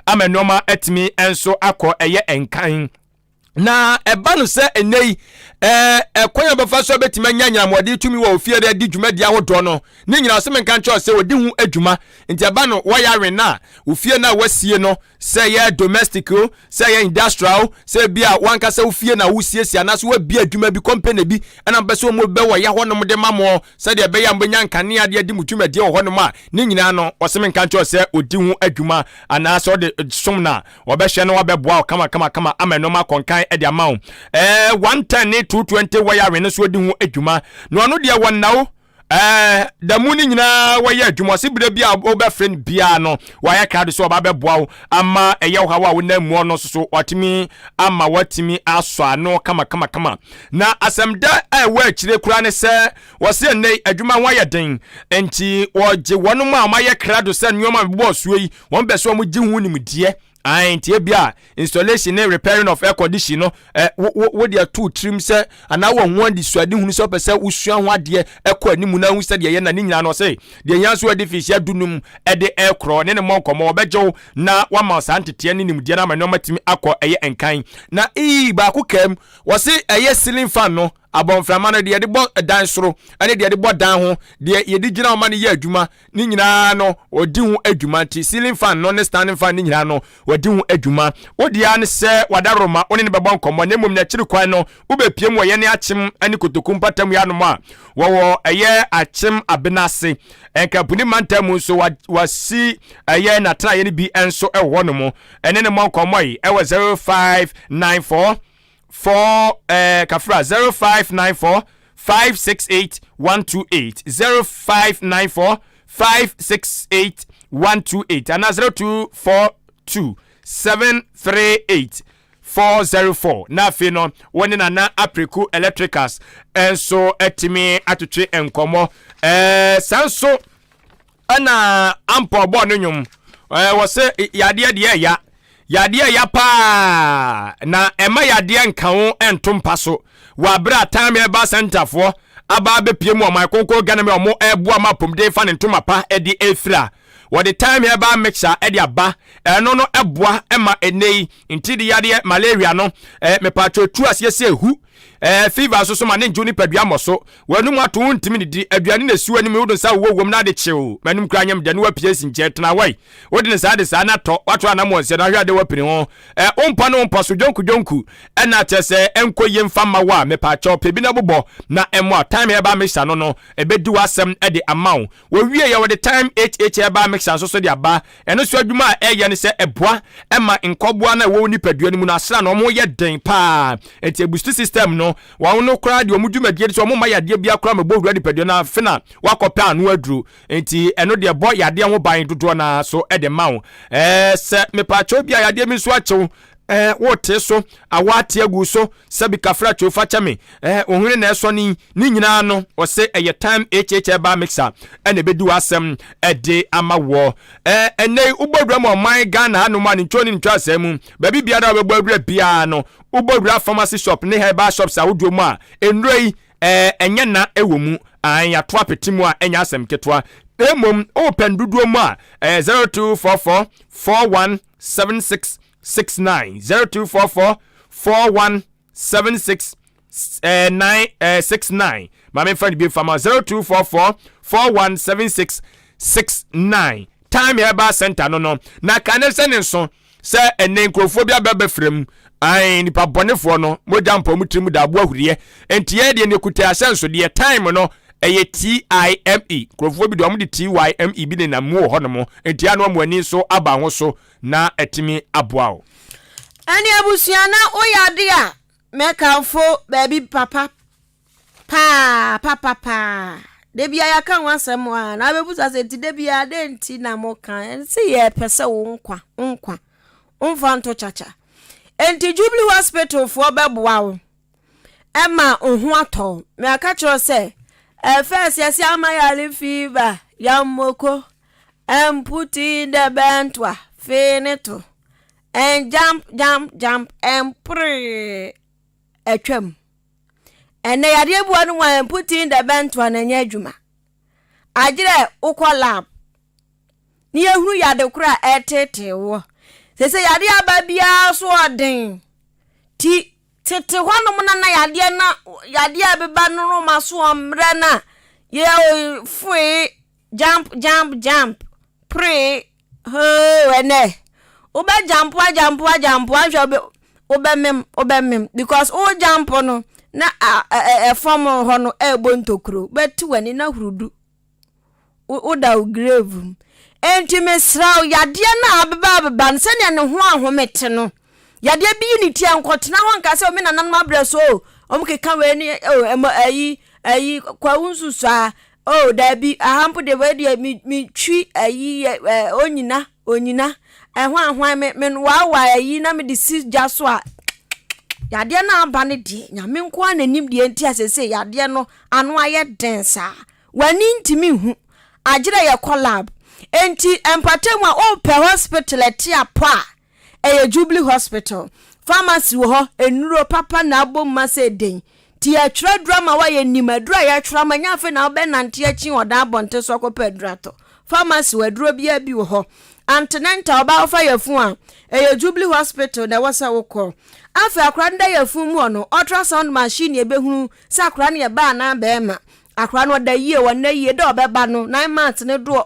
ama nneɛma atumi nso akɔ ɛyɛ nkan. Na ɛba no sɛ ɛnnɛ yi, ɛkwan a bɛfa so a bɛtumi anya anyinamoɔden tumi wɔ ofie de adi dwumadi ahodoɔ no, ne nyinaa ɔsɛ menka nkyerɛ sɛ wɔdi ho adwuma. Nti ɛba no wɔyɛ no a, ofie no a wasie no, sɛ ɛyɛ domestic o, sɛ ɛyɛ industrial o, sɛ ebi a wankasa ofie na wosiesie anaasɛ wabie adwuma bi, company bi, ɛna mpɛ sɛ wɔn bɛwɔ yɛ hɔnom de ma mo sɛdeɛ ɛbɛyɛ a mobɛnya nkanea de adi mo dwumadie wɔ hɔnom a, ne nyinaa no ɔsɛ menka nkyerɛ sɛ ɔdi ho adwuma anaasɛ ɔde som no a, Wɔbɛhwɛ na wɔabɛboa wo kamakamakama ama nneɛma akɔ nkan de ama wo. Ɛɛ, 110 ne 220 wiring no nso wɔdi ho dwuma. Na ɔno deɛ wɔnna wo. Ɛɛ, da mu no nyinaa wɔyɛ adwuma. Ɔse berɛ bi a wobɛfrɛ no biara no, wɔayɛ krado sɛ wɔba bɛboa wo ama ɛyɛ wo haw a wonam mu no nso so wɔatumi ama wɔatumi asɔ ano kamakamakama. Na asɛm da a ɛwɔ akyire koraa ne sɛ wɔse ɛnnɛ yi adwuma ho ayɛ den, nti wɔgye wɔnom a wɔayɛ krado sɛ nneɛma a mebobɔɔ soɔ yi Wɔn pɛ sɛ wɔn gye ho nimdeɛ. Ae, nti ebia installation ne repairing of air condition no, eh, wo, wo, wo deɛ to tirim sɛ, anaa wɔ ho anisoadehunu sɛ wopɛ sɛ wosua ho adeɛ ɛkɔ anim na ahu sɛdeɛ ɛyɛ na ne nyinaa no ɔse deɛ hia nso adi mfinhyia dunum ɛde ɛkorɔ ne ne mmɔ nkɔmmɔ wɔbɛgye wo na wama saa nteteɛ ne nimdeɛ no ama nneɛma tumi akɔ ɛyɛ nkan na ii baako kaam wɔse ɛyɛ ceiling fan no abɔnframa no deɛ yɛde bɔ dan soro ne deɛ yɛde bɔ dan ho deɛ yɛde gyina hɔ ma no yɛ adwuma ne nyinaa no wɔdi ho adwuma nti ceiling fan no ne standing fan ne nyinaa no wɔdi ho adwuma. Wo deɛ ara ne sɛ w'adaworoma wo ne no bɛbɔ nkɔmmɔ na mmom n'akyiri kwan no wobɛpue mu wɔ yɛne Akyem ne Kotoku mpɔtam yi anom a wɔwɔ ɛyɛ Akyem Abena ase. Nkampuni mantam mu nso wasi ɛyɛ n'atenaeɛ no bi nso wɔ hɔnom. Ɛne no mmɔ nkɔmmɔ yi ɛwɔ 0594 4 eh, kafra 0594 568 128 0594 568 128 anaa 0242 738 404 na afei no wo ne Nana Apreku Electricals nso atumi atwetwe nkɔmmɔ. Ɛɛ saa nso Ɛna ampa ɔbɔɔ no nnwom. Ɛɛ wɔ se yadeɛ deɛ ɛya. Yadeɛ ɛya paa na ɛma yadeɛ nka wo ɛnto mpa so. Wɔ abere a Time Herbal Centre foɔ aba abɛpie mu ɔman kronkron Ghana mu a wɔn ɛreboa ma apomuden fa ne ntoma pa ɛde ɛrefira. Wɔde Time Herbal Mixture ɛde aba. Ɛno no ɛboa ɛma ɛnɛ yi ntidi yadeɛ malaria no ɛɛ mepatwɔ ɛtu aseɛ sɛ ehu. Ɛɛ fever nso so ma ne ngye wo nipadua mmɔ so. W'anum ato wo ntumi nnidi. Aduane na esi w'anim yi wode nsa wowɔ wom na ade kye wo. M'anum koraa nyɛ me dɛ ne w'apue asi nkyɛn. Tena hɔ yi. Wode ne saa de saa na tɔ. W'ato anam wɔ nsa na ahwɛ ade w'apini ho. Ɛɛ wo mpa ne wo mpa so dwonku dwonku ɛna kyerɛ sɛ ɛnkɔ yie mfa mma wo a mepaakyɛw pɛ bi na bobɔ na ɛmmoa. Thyme herbal mixture no no ɛbɛdi w'asɛm de ama wo. Wɔwie yɛ wɔde Thyme HH herbal mixture nso so de aba. Ɛno nso adwuma a ɛyɛ ne sɛ ɛboa ma nkɔboa no a ɛwɔ wo nipadua no mu no asra no wɔyɛ den paa. Nti ɛbusti system no. Wɔn no koraa deɛ wɔn dwumadie ne sɛ wɔn mma yadeɛ biara koraa mmɛbɔ wura nipadua no afe na wakɔpɛ ano aduro. Nti ɛno deɛ ɛbɔ yadeɛ ho ban dodoɔ no ara so de ma wo. Ɛɛ sɛ mepaakyɛw bi a yadeɛ bi nso akye wo, ɛɛ wote so, awɔ ate agu so, Sɛbi kafra two fa kyɛ me eh wo hwene na ɛsɔ ne ne nyinaa no ɔse ɛyɛ time HH herbal mixer ɛna ɛbɛdi w'asɛm ɛde ama woɔ eh ɛnɛ yi wobɔ wura mu ɔman Ghana hanom a ne ntwo ne ntwo asɛe mu baabi biara a wobɛbɔ awura biara no wobɔ wura pharmacy shop ne herbal shops ahodoɔ mu a nnuro yi eh ɛnyɛ na ɛwɔ mu ae yɛato apete mu a ɛnyɛ asɛm ketewa mmom wopɛ no dodoɔ mu a ɛyɛ 0244 41 76 69 0244 41 76 9 69 maame nfa ne bi nfa ma 0244 41 76 69 Time Herbal Center no no na ka ne sɛ ne nso sɛ ɛnɛ nkurɔfoɔ bi abɛbɛfrɛ mu ae nipa bɔnefoɔ no mogya mpɔ mu tirim da aboa huriɛ nti yɛ deɛ ne kuta ahyɛnsodeɛ time no. Ɛyɛ T-I-M-E. Nkurɔfoɔ bi deɛ wɔde T-Y-M-E bi nenam mu wɔ hɔnom. Nti ano ama w'ani nso aba ho so na atumi aboa wo. Ɛne abusua na woyɛ ade a mɛkamfo baabi papa paa papa paa. Da biara yɛaka ho asɛm a na wobɛbusa sɛ nti da biara dɛn nti na moka ɛnse yɛpɛ sɛ wo nkwa wo nkwa womfa nto kyakya. Enti Jubilee Hospital foɔ bɛboa wo ɛma wo ho atɔ wo. Meka kyerɛ wo sɛ first yɛse ama yare fever, yammoko, ɛmputi dɛ bɛntoa, fee ne to, and jump jump jump ɛmporee atwam. Ɛnɛ yadeɛ bi wɔ no mu a ɛmputi dɛ bɛntoa na ɛnyɛ adwuma. Agyerɛ wokɔ lab na yɛhunu yade korɔ a ɛreteetee woɔ. Sese yadeɛ aba biara so ɔden ti Tete hɔnom na na yadeɛ na yadeɛ a ɛbeba no no ma so ɔmmerɛ no a yɛ foe jump jump jump pree hoo ɛnɛ wobɛ jampo ajampo ajampo ahwɛ wobɛ wobɛmem wobɛmem because wo jampo no na ɛfam hɔ no ɛrebɔ ntokuro bɛte w'ani na hurudu woda wo grave mu. Enti mesrɛ wo, yadeɛ no a abeba abeba no, sɛdeɛ ne ho ahome te no, yadeɛ bi yi ne ti a, nkɔtena hɔ nka sɛ, me nananom abrɛ so o, wɔn keka wei ne o, ɛmɔ ayi, ayi, kwawu nsusua, o, daabi, aha mpo deɛ wei deɛ, me, metwi ayi, ɛ, onyina, onyina, ɛho ahwan, me, me waawa ayi na mede si gya so a, yadeɛ no aba no deɛ, Nyame nko ara na nim deɛ nti a seesei yadeɛ no ano ayɛ den saa. W'ani ntumi nhu, agyerɛ yɛkɔ lab. Enti mpatamu a wopɛ hospital ɛte apɔ a, ɛyɛ Jubilee Hospital. Pharmacy wɔ hɔ, nnuro papa na abom ma sɛ den. Nti yɛtwerɛ aduro ama wo a yɛnim aduro a yɛtwerɛ ama, ɛnyɛ afei na wobɛnante akyi ɔdan abɔnten so akɔpɛ aduro atɔ. Pharmacy wɔ aduro biara bi wɔ hɔ. Antenatal, ɔbaa wofa yafunu a, ɛyɛ Jubilee Hospital na ɛwɔ sɛ wokɔ. Afei akwadaa no da yafunu mu hɔ no, ultrasound machine na ɛbɛhunu sɛ akwadaa no yɛ baa anaa barima. Akwadaa no ɔda yie, ɔnna yie, dɛ ɔbɛba no, 9 months no do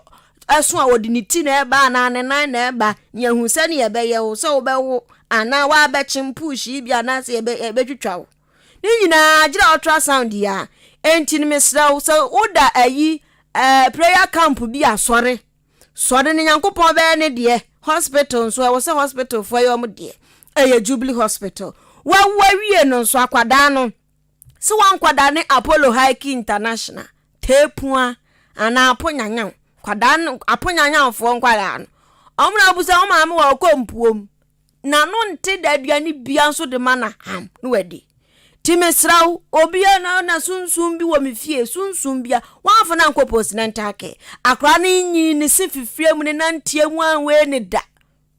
ɛso a ɔde ne ti na ɛba anaa ne nan na ɛba, na yɛahu sɛdeɛ ɛbɛyɛ wo, sɛ wobɛwo anaa woabɛkyem push yi bi anaasɛ yɛbɛ yɛbɛtwitwa wo. Ne nyinaa gyina ultrasound yi a. Enti no mesrɛ wo, sɛ woda ayi ɛɛ prayer camp bi a sɔre. Sɔre no Nyankopɔn bɛyɛ ne deɛ. Hospital nso ɛwɔ sɛ hospital foɔ yɛ wɔn deɛ. Ɛyɛ Jubilee Hospital. Wawu awie no nso akwadaa no sɛ wankwadaa ne Apollo Hike International, Teepua anaa Aponyanyaw, kwadaa no Aponyanyawfoɔ nkwadaa no, wɔn na abusa wɔn maame wɔ ɔkɔ mpuom. N'ano nte da aduane bia nso de ma na ham na wadi. Ti mesrɛ wo, obia na na sunsum bi wɔ me fie, sunsum bia, wɔamfa no ankɔ postnatal care. Akwadaa no nyi ne se fifire mu ne nanteɛ mu anwee ne da.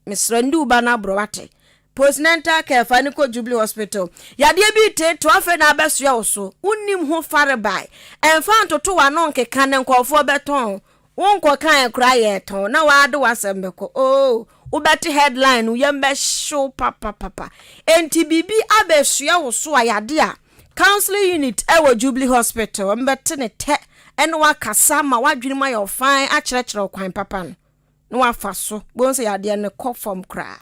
Mesrɛ ndi wo ba no aborɔ wate. Postnatal care fa no kɔ Jubilee hospital. Yadeɛ bi reteetee wo afei na abɛsoɛ wo so. Wonnim ho farebae. Ɛmfa ntoto w'ano nkeka na nkurɔfoɔ bɛtɔn. Wonkɔkaeɛ koraa yɛretɔn na woara de w'asɛm bɛkɔ. Oh wobɛte headline no yam bɛhye wo papapapa. Enti biribi abɛsoɛ wo so a yadeɛ a counseling unit wɔ Jubilee hospital wɔbɛte ne tɛ ne wo akasa ma w'adwene mu ayɛ wo fann akyerɛkyerɛ wo kwan papa no. na wafa so. Bohu sɛ yadeɛ no kɔ fam koraa.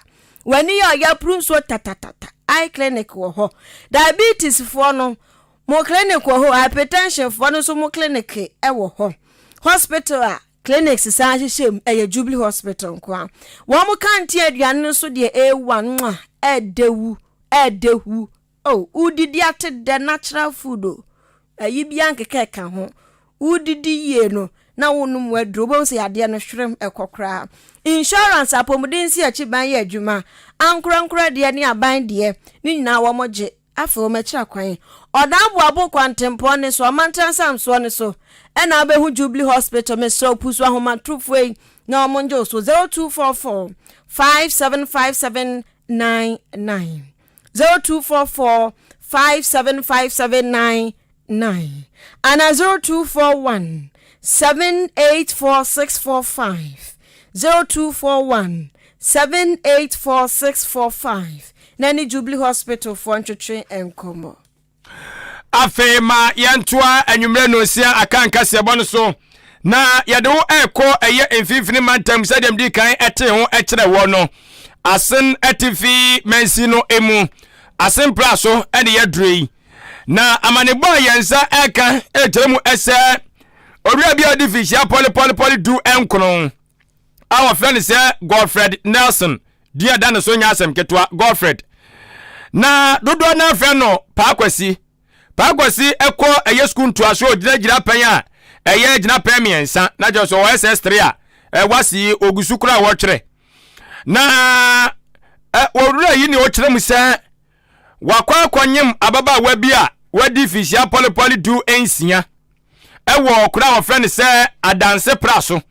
W'ani yɛ ɔya puru nsuo tatatata. Eye clinic wɔ hɔ. Diabetes foɔ no, mo clinic wɔ hɔ. Hypertension foɔ no nso mo clinic wɔ hɔ. Hospital a clinics san hyehyɛ mu ɛyɛ Jubilee Hospital nko ara. Wɔn kanteen aduane no nso deɛ A1 mwah, ɛɛdɛ wu, ɛɛdɛ wu. Oh wodidi ate dɛ natural food o ayi biaa nkeka ɛka ho wodidi yie no na wonom waduro wobɛhu sɛ yadeɛ no hwerem ɛkɔ koraa insurance apɔmuden nsi akyi ban yɛ adwuma ankorankora deɛ ne aban deɛ ne nyinaa wɔn gye afei wɔn akyira kwan ɔdan boabo kwantempɔn ne so amantra nsamsoɔ ne so ɛna wobɛhu Jubilee Hospital mesrɛ wo pusu ahomatorofoɔ yi na wɔn ngye wo so 0244 5757 99 0244 575799 anaa 0241 784645, 0241 784645 na ne Jubilee Hospital foɔ ntwetwe nkɔmmɔ. Afei ma yɛntoa anwummerɛ nonsia aka nkaseɛbɔ no so na yɛde wo ɛrekɔ ɛyɛ mfimfini mantam sɛdeɛ mede kan ɛtee ho ɛkyerɛ wɔ no asen atifi mansin no emu asen pra so ɛne yɛdure yi na amanebɔ a yɛn nsa ɛka ɛkyerɛ mu ɛsɛ. Owura bi a ɔdi mfinhyia pɔlepɔlepɔle du nkron a wɔfrɛ no sɛ Godfred Nelson din a ɛda ne so nyɛ asɛm ketewa, Godfred. Na dodoɔ no ara frɛ no Paa Kwasi. Paa Kwasi kɔ ɛyɛ sukuu ntoasoɔ ɔgyina gyinapɛn a ɛyɛ gyinapɛn mmiɛnsa na kyerɛ sɛ ɔwɔ SS3 a ɛwɔ yi ɔgu so koraa wɔtwerɛ. Na owura yi ne ɔkyerɛ mu sɛ wakɔ akɔnyem ababaawa bi a wadi mfinhyia pɔlepɔle du nsia wɔ kuro a wɔfrɛ no sɛ Adanse Pra so.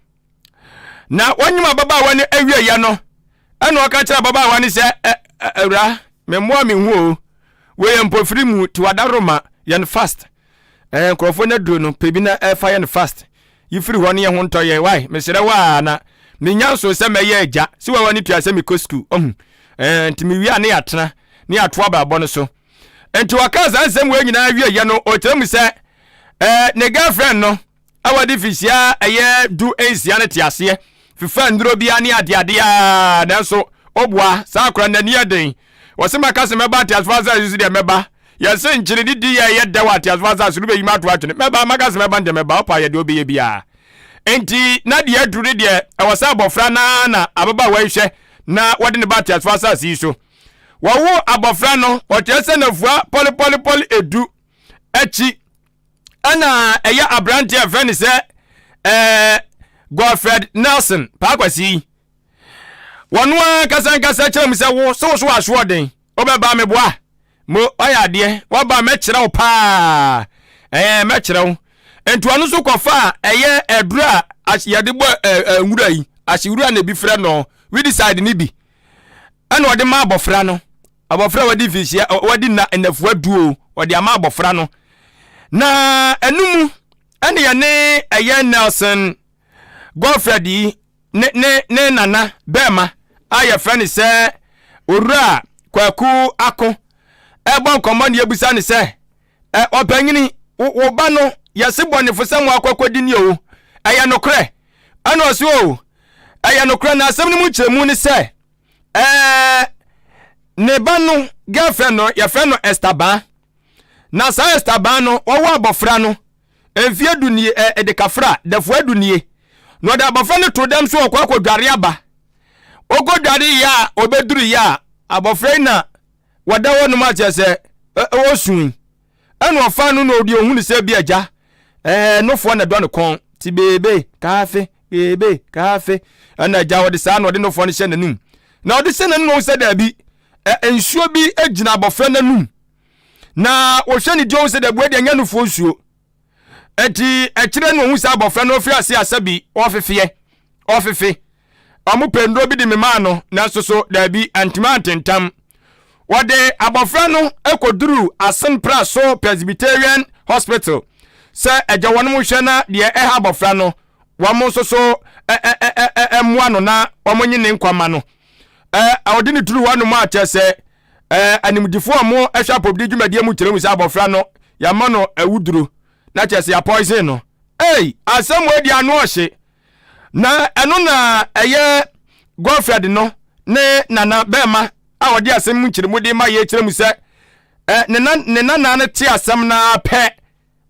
Na wɔnyem ababaawa no awieeɛ no, ɛna ɔka kyerɛ ababaawa no sɛ, awura, memmoa me ho o, wei yɛ mpofiri mu, ti wadaroma, yɛn fast. Ɛɛ nkurɔfoɔ no aduro no, pɛ bi na ɛfa yɛn fast. Yi firi hɔ ne yɛn ho ntɔ yɛn, wai, mesrɛ wo a na menya nso sɛ mɛyɛ agya, si wawa ne tua sɛ mekɔ sukuu, ɔhu. Ɛɛ nti mewie a ne yɛatena, ne yɛato abrabɔ no so. Nti ɔkaa saa nsɛm wei nyinaa wieeɛ no, ɔkyerɛ mu sɛ ɛɛ ne girlfriend no a wɔde mfinhyia ɛyɛ du nsia no te aseɛ fifa nnuro bia ne adeade a nanso ɔboa saa akora n'ani yɛ den. Wɔse maka sɛ mɛba ateasefo asase so deɛ mɛba. Yɛse nkyene ne di yɛ ɛyɛ dɛ wɔ ateasefo asase no bɛyi m'ato atwene. Mɛba, maka sɛ mɛba no deɛ mɛba, ɔpa yɛ deɛ ɔbɛyɛ biara. Enti na deɛ aduru ne deɛ ɛwɔ sɛ abɔfra no ara na ababaawa yi hwɛ na wɔde ne ba ateasefo asase yi so. Wɔwoo abɔfra no, wɔkyerɛ sɛ nafua pɔlepɔlepɔle edu akyi ɛna ɛyɛ aberanteɛ a ɛfrɛ no sɛ ɛɛ Godfred Nelson Paakwasi yi. Wɔn ankasa nkasa kyerɛ mu sɛ wo sɛ wo so wɔ asoɔden wobɛba meboa mo ɔyɛ adeɛ waba mɛkyerɛ wo paa ɛɛ mɛkyerɛ wo nti ɔno nso kɔfa a ɛyɛ aduro a yɛde bɔ ɛɛ nwura yi ahyewura na ebi frɛ no weedicide ne bi ɛna ɔde ma abɔfra no abɔfra a wadi mfinhyia wadi nna nnafua duo ɔde ama abɔfra no na ɛno mu ɛne yɛne ɛyɛ Nelson Godfred yi ne ne ne nana bɛɛma a yɛfrɛ no sɛ Owura Kwaku Ako ɛbɔ nkɔmmɔ ne yɛbusa no sɛ ɛ ɔpanyini wo wo ba no yɛse bɔnefo sɛ mo akɔkɔdi ni o ɛyɛ nokorɛ ɛna ɔse o ɛyɛ nokorɛ na asɛm no mu nkyerɛmu ne sɛ ɛɛ ne ba no girlfriend no yɛfrɛ no Esther Baa na saa Esther Baa no wɔwɔ abɔfra no mfeɛ du nie ɛ ɛde kafra dafua du nie na ɔde abɔfra no to dɛm so ɔkɔ akɔdware aba ɔkɔdware yɛ a ɔbɛduru yɛ a abɔfra yi na wɔda hɔ nom akyerɛ sɛ ɔsu yi ɛna ɔfa no na ɔde ohunu sɛ bi agya ɛɛ nofoɔ na ɛdɔ ne kɔn ti beebe kaafe beebe kaafe ɛna agya ɔde saa na ɔde nofoɔ no hyɛ n'anum na ɔde hyɛ n'anum na ɔhu sɛ daabi ɛ nsuo bi gyina abɔfra n'anum na wɔhwɛ ne di ɔhu sɛ daabi wɔde anya nofoɔ nsuo Enti akyire no ɔhu sɛ abɔfra no ɔfiri ase asa bi, ɔfefeɛ, ɔfefe. Ɔmo pɛ nnuro bi de memaa no, nanso so daabi, antumi antentam. Wɔde abɔfra no kɔduruu Asen Praso Presbyterian Hospital sɛ agya wɔnom nhwɛ na deɛ ɛha abɔfra no, wɔn nso so mmoa no na wɔn nye ne nkwa ma no. Ɔde no duru hɔnom a kyerɛ sɛ animdefoɔ a wɔhwɛ apɔmuden dwumadie mu kyerɛ mu sɛ abɔfra no yɛama no awuduro na kyerɛ sɛ yɛapɔisen no. Ei, asɛm wei deɛ ano ɔhye. Na ɛno na ɛyɛ Godfred no ne nana bɛrima a ɔde asɛm mu nkyerɛmu de ma yɛ kyerɛ mu sɛ ne na ne nana no te asɛm no ara pɛ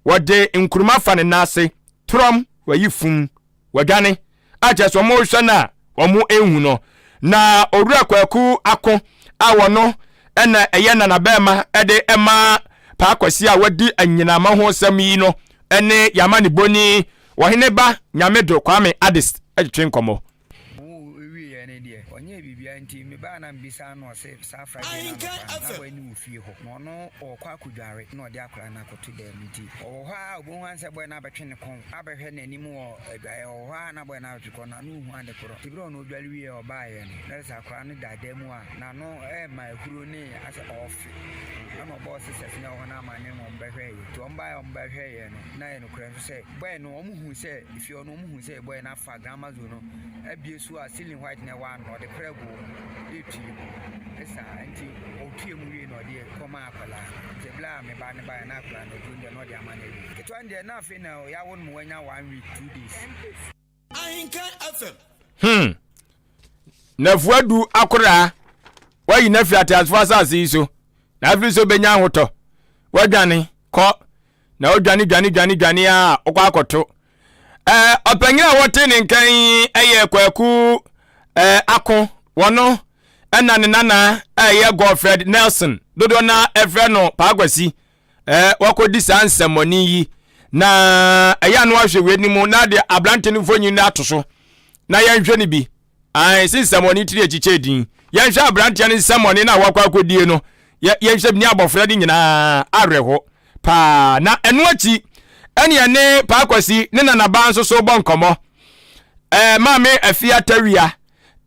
wɔde nkuruma fa ne nan ase trɔm wɔyi fum Wɔadwane, a kyerɛ sɛ wɔrehwɛ no a wɔnhu no. Na Owura Kwaku Ako a ɔno na ɛyɛ nanabɛɛma de ma Paa Kwasi a wadi anyinam ho sɛm yi no ne Yamaniboni Ɔhene ba Nyamedo Kwame Addis twetwe nkɔmmɔ. Ɔwoo wieeɛ no deɛ, ɔnyɛɛ biribiara nti mebaa na mebisaa no ɔse saa Friday no anɔpa no na boy no wɔ fie hɔ na ɔno ɔɔkɔ akɔdware na ɔde akwadaa no akɔto dan mu nti ɔwɔ hɔ ara ɔbɛhu ara sɛ boy no abɛtwe ne kɔn abɛhwɛ n'anim wɔ adwaeɛ ɔwɔ hɔ ara na boy no abɛtwe kɔn n'ano nhu ade korɔ nti berɛ a ɔno ɔdware wieeɛ a ɔbaeɛ no na kyerɛ sɛ akwadaa no da dan mu a n'ano ɛɛma ahuro ne asɛ ɔɔfe ɛna ɔbɔɔ sisters no ɛwɔ hɔ no amaneɛ ma wɔbɛhwɛeɛ nti wɔn baeɛ a wɔbɛhwɛeɛ no na ɛyɛ nokorɛ nso sɛ boy no wɔn huu sɛ efie hɔ no wɔn huu sɛ boy no afa grandma zone no abie so a ceiling white na ɛwɔ ano ɔde prɛ gu etue mu saa nti ɔtue mu wie na ɔde kɔma akwadaa no nti ebla a me ba ne baeɛ na akwadaa no aduro deɛ na ɔde ama no awie ketewa no deɛ na afei na yɛawo no ma wanya one week 2 days. Ahenkan FM. Hmm. Nafua du akoraa wayi no afiri ateasefo asase yi so na afiri sɛ obenya ahotɔ wadwane kɔ na odwane dwane dwane dwane a ɔkɔ akɔto. Ɔpanyin a wɔte ne nkan yi yɛ Kwaku Ako. Wɔno na ne nana ɛyɛ Godfred Nelson, dodoɔ na ɛfrɛ no Paa Kwasi. Wakɔdi saa nsɛmmɔne yi na ɛyɛ ano ahwɛ wei no mu na de aberante no mfonyin no ato so na yɛnhwɛ no bi. Ae, se nsɛmmɔne tiri akyikyɛ din. Yɛnhwɛ aberanteɛ no nsɛmmɔne no a wakɔ akɔdie no. Yɛnhwɛ ne abɔfra no nyinaa awerɛho paa. Na ɛno akyi, ɛne ɛne Paa Kwasi ne Nanabaa nso so bɔ nkɔmmɔ. Ɛɛ, Maame Afia Tawia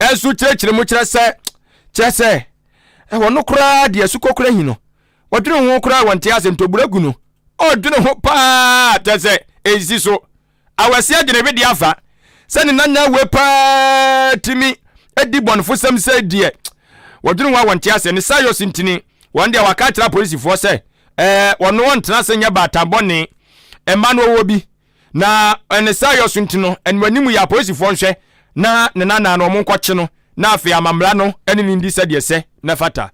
nso kyerɛkyerɛ mu kyerɛ sɛ, kyerɛ sɛ, ɛwɔ no koraa deɛ sukɔ koraa hi no. Wɔdwene ho koraa wɔnte ase ntɔbura gu no. Ɔdwene ho paa kyerɛ sɛ ɛnsi so. Awɛse adwene we de afa sɛ ne nana we paa tumi di bɔnefosɛm sɛ deɛ wɔdwene ho a wɔnte aseɛ ne Sayos ntini wɔn deɛ waka akyerɛ apolisifoɔ sɛ ɛɛ wɔno wɔntena ase nyɛ baatan bɔne mma no ɔwɔ bi na ɛne Sayos nti no ɛno anim yɛ apolisifoɔ nhwɛ na ne nana no wɔn nkɔkye no na afei amammara no ɛne ne ndi sɛdeɛ sɛ na fata.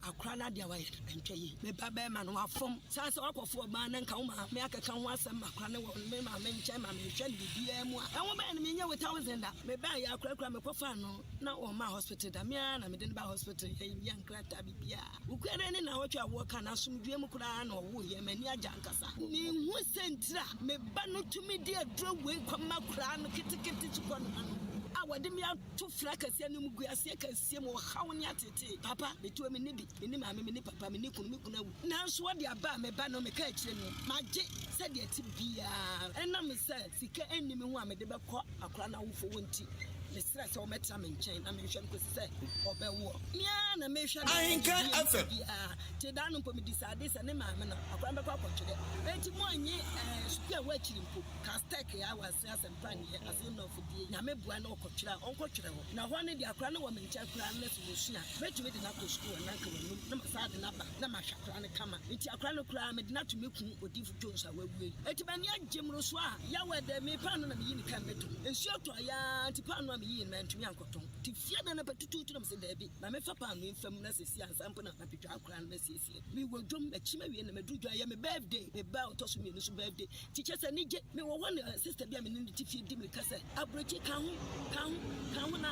Akora no adeɛ a wayɛ no ɛntwa yie. Me ba bɛɛma no wafom saa sɛ wakɔfo ɔbaa na nka wo maame akeka ho asɛm ma akora no wɔ me maame nkyɛn ma mehwɛ no biribiaa mu a ɛho bɛyɛ no menyɛ wo thousand da. Me baa yɛ akora kura mekɔ faa no na ɔmmaa hospital da me ara na mede no baa hospital yɛ yɛ nkrataa biribiaa. Wokua dɛn ne naawɔtwe a wɔka no asomdwoeɛ mu koraa na ɔwoo yɛ m'ani agye ankasa. Menhu sɛntiri a me ba no tumi de aduro wei kɔma koraa no ketekete sukɔnoma no a wɔde me ato fra kɛseɛ no mu gu aseɛ kɛseɛ mu ɔhaw ne ateetee. Papa, metuo menni bi, menni maame, menni papa, menni kunu, me kunu awu. Nanso wɔde aba a me ba no meka akyire no, magye sɛdeɛ ɛte biara. Ɛnam sɛ sika nni me ho a mede bɛkɔ akwadaa no awofoɔ hɔ nti, mesrɛ sɛ wɔmmɛtena me nkyɛn na menhwɛ no kɔsi sɛ ɔbɛwoɔ. Me ara na mehwɛ no asomdwoeɛ mu biara. Te da no mpo mede saa ade sɛ ne maame no, akwadaa no bɛkɔ akɔtwerɛ. Enti moannye ɛɛ sukuu a ɛwɔ akyiri mpo, Castec a ɛwɔ ase asɛmpa nneɛ ase North die, Nyame boa na ɔkɔtwerɛ a, ɔnkɔtwerɛ hɔ. Na hɔ no deɛ akwadaa no wɔ me nkyɛn koraa no na sɛ wɔsua a, mɛtumi de no akɔ sukuu hɔ na anka wanum na masan de no aba na mahwɛ akwadaa no kama. Nti akwadaa no koraa mede no ato me kunu Odiyifo Jones a wawu yi. Enti m'ani agye mmoroso a Yahweh de me paano na meyi ne kan mɛtɔ. Nsuo tɔeɛ ara nti paano a meyii no mantumi ankɔtɔn. Nti fie da no pɛ tutuutu na mese daabi, ma memfa paano yi mfa mu na seesei ansa mpo na mabɛdwa akwadaa no masiesie no. Mewɔ dwam, makyim awie na maduru dwam, ɛyɛ me birthday, me ba a ɔtɔ so mmienu nso birthday. Nti kyerɛ sɛ anigye. Mewɔ hɔ na sister bi a me ne no te fie di mirika sɛ, Aburokyi, ka ho, ka ho, ka ho na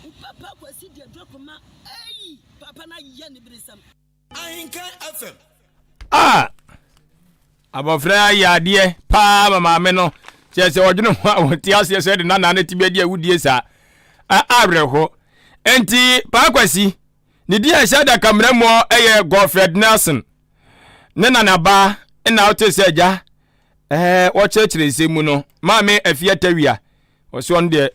wo papa Kwasi de aduru akɔma Ei! Papa no ayɛ aniberesɛm. Ahenkan FM. Ah! Abɔfra yi ayɛ adeɛ paa ma maame no. Kyerɛ sɛ ɔdwene ho a wɔte aseɛ sɛ de nana no ti bɛdi awudie saa. Awerɛho. Enti Paa Kwasi, ne din a ɛhyɛ adakamena mu yɛ Godfred Nelson. Ne nanabaa na wote sɛ agya ɛɛ wɔkyerɛkyerɛ nsɛm mu no maame afie atawia ɔsɛ ɔno deɛ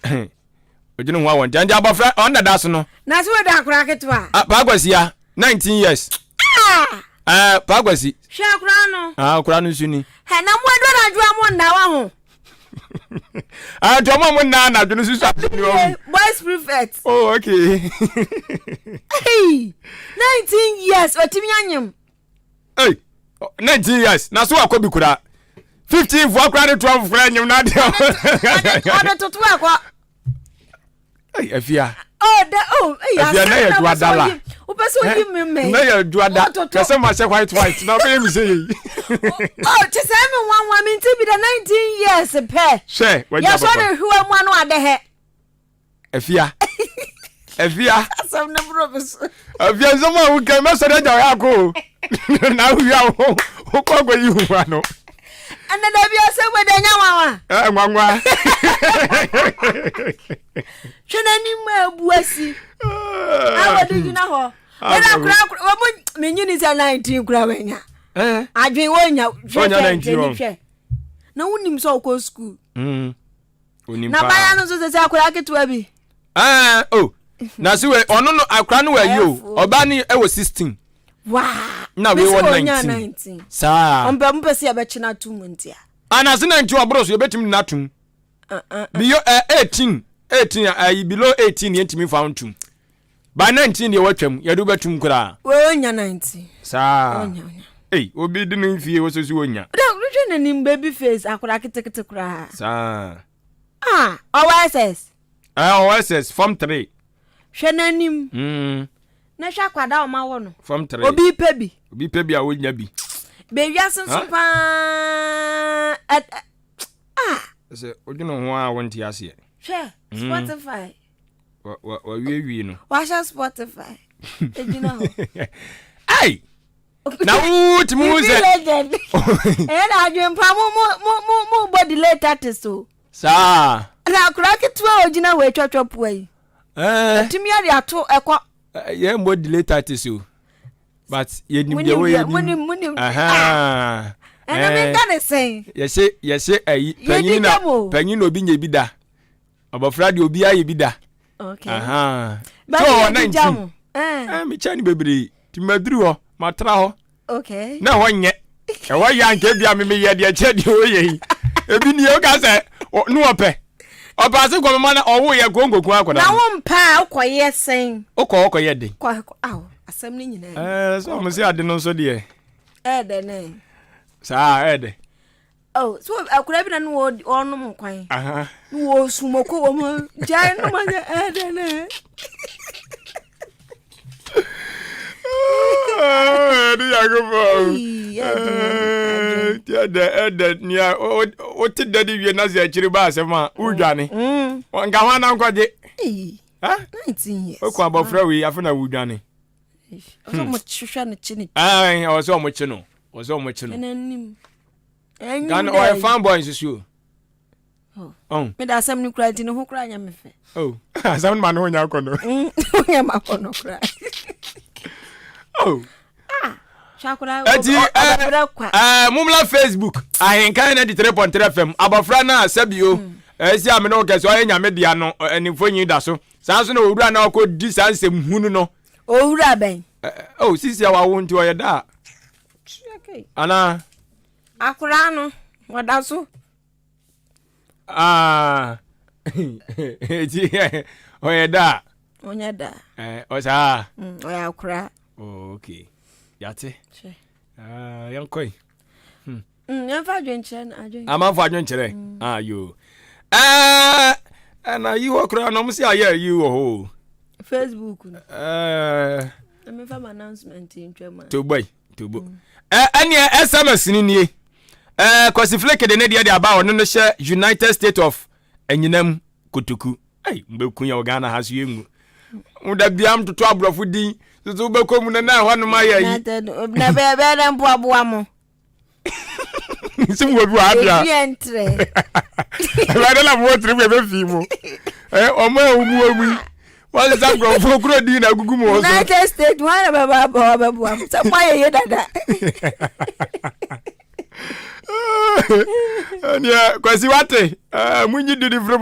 ɔdwene ho a wɔn nti abɔfra ɔno dada so no. Na so weda akora ketewa. Ah, Paa Kwasi ya 19 years. Ah! Eh, Paa Kwasi. Hwɛ akora no. Ah, akora no nso ni. Hɛ na mo adu anadwo a mo nna wa ho. Ah, nti ɔmo a mo nna anadwo no susu adi ni ɔmo. Boys prefect. Oh, okay. Hey, 19 years otimi anyim. Hey, 19 years na so akɔ bi kura. 15 fo akora ne 12 kura anyim na ade. Ɔde toto akɔ. Hey, afia. Oh, da, oh, hey, afia na yɛ duada la. Wopɛ sɛ oyi mi mɛ. Na yɛ duada. Kɛsɛ ma hyɛ white white na ɔbɛyɛ mi sɛ yɛ yi. Oh, kyɛ sɛ mi nwanwa mi nti bi da 19 years pɛ. Hwɛ, wagya papa. Yɛsɔ ne hwiwa mu ano adɛhɛ. Afia. Afia. Asɛm no boro me so. Afia nsɛm a woka mɛsɔre agya wo akɔ o. Na wowie a wokɔ akɔyi wo ano. Ɛnna da bi asɛm wɔ da nya nwanwa. Ɛ nwanwa. Hwɛ n'anim a abu asi. A wɔde gyina hɔ. Wɔn akora akora wɔn mu menyini sɛ 19 kora wɔanya. Adwene wɔnya hwɛ hwɛ hwɛ hwɛ. Na wonim sɛ wokɔ sukuu. Mm. Onim Na paa. baya no nso sɛ sɛ akwadaa ketewa bi. Ɛɛ o oh. na se wei ɔno no akwadaa no wɔ ayi o ɔbaa no ɛwɔ 16. Waa. Na wei wɔ 19. Saa. Ɔmpɛ mo pɛ sɛ yɛbɛkye no ato mu ntia. Anase 19 ɔboro so yɛbɛtumi de no atom. Below 18 18 ayi below 18 yɛntumi fa ntom. By 19 deɛ watwam yɛde wobɛtum koraa. Wei ɔnya 19. Saa. Ɔnya ɔnya. Ei obi di ne mfie wɔ so si ɔnya. Dɛ wohwɛ n'anim baby face akwadaa ketekete koraa. Saa. Ah ɔwɔ SS. Ɛɛ ɔwɔ SS form 3. Hwɛ n'anim. Mm. Na hwɛ akwadaa ɔma wɔ no. Form 3. Obi pɛ bi. Obi pɛ bi a ɔnya bi. Bewiase nso paa. Ah. Sɛ wodwene ho a wonte aseɛ. Hwɛ Spotify. Wawiewie no. Wahyɛ Spotify. Egyina hɔ. Hey! Na wotumi hu sɛ. Legend. Ɛyɛ na adwempa mo mo mo mo mo bɔ delay tactics o. Saa. Na akora ketewa a ogyina hɔ etwatwa pua yi. Ɛɛ. Etumi ade ato ɛkɔ. Yɛn bɔ delay tactics o. But yɛnim deɛ wɔyɛ nim. Munim munim. Ɛna mi nka ne sɛn. Yɛse yɛse ayi panyin na panyin na obi nya bi da. Abɔfra deɛ obi ayɛ bi da. Okay. So ɔwɔ 19. Eh, mekyɛ no bebree. Nti maduru hɔ, matra hɔ. Okay. Na ɛhɔ nyɛ. Ɛhɔ yɛ anka ebi a memeyɛ deɛ kyɛ deɛ ɔyɛ yi. Ebi nie woka sɛ ne wɔpɛ. Ɔpɛ ase kɔmema na ɔwo yɛ nkonkoku akɔda. Na wo mpa a wokɔyɛ sɛn? Wokɔ wokɔyɛ den. Kɔ aw asɛm no nyinaa. Ɛɛ sɛ ɔmo se ade no nso deɛ. Ɛɛdɛ ne. Saa ɛɛdɛ. Oh, so akwadaa bi na no wɔnom nkwan. Na wɔsu moko wɔ mu. Gyae nom anyɛ ɛdɛ ne. Ɛde Nyankopɔn. Ɛdɛ ɛdɛ nea wote dɛ de wie na sɛ akyiri ba asɛm a wodwane. Mm. Nka ho anankɔgye. Wokɔ abɔfra wei afe na wodwane. Ɔsɛ ɔmo hwehwɛ no kye ne. Ɔsɛ ɔmo kye no. Ɔsɛ ɔmo kye no. Ghana ɔyɛ fan boy nso so. Oh. oh. Me da asɛm no kura nti ne ho kura nyɛ me fɛ. Oh, asɛm no ma ne ho nyɛ akɔnɔ. Mm, nyɛ ma akɔnɔ kura. Oh. Ah. Eti eh, eh, mumla Facebook ahenkan 93.3 FM abɔfra no a sɛbio ɛsi mm. amene wo kɛsɛ ɔyɛ nyame dea no ne mfonyin da so saa nso na owura na ɔkɔ di saa nsɛm hunu no owura bɛn oh sisi a wawo nti ɔyɛ da anaa Akwadaa no, ɔda so. Ah, eti ɔyɛ da a. Ɔnyɛ da. Ɛɛ ɔsaa. Mm, ɔyɛ akwadaa. Oh, okay. Yate. Ah, yɛn kɔ yi. Hmm. Mm, yɛn fa adwenkyerɛ no adwen. Amanfo adwenkyerɛ. Mm. Ah, yo. Ɛɛ, ɛna yi hɔ koraa na ɔmo si ayɛ yi wɔ hɔ o. Facebook no. Ɛɛ. Ɛmi fa ma announcement ntwam a. To boy. Tobo. Ɛneɛ SMS no nie. Ɛɛ Kwasi Flake de ne deɛ de aba a ɔno no hyɛ United States of Anyinam Kotoku. Ei, mbɛku yɛ wɔ Ghana ha so yɛngu. Mo da bia mtoto aborɔfo din soso wobɛkɔ mu no na ɛhɔ nom ayɛ yi. Na bɛyɛ bɛyɛ dɛ mboaboa mo. Sɛ mo wɔ bi wɔ ha deɛ. Ebi ɛntrɛ. Awurade na mo wɔ tiri mu ɛbɛfii mo. Ɔmo a wɔn mu wɔ mu yi. Wɔn sesa nkurɔfoɔ kuro din na agugu mu wɔ so. United States wɔn na bɛba abɔ hɔ bɛboa mo sɛ mo ayɛ yie dada. Ɛnneɛ Kwasi wate, munyi didi firi mu.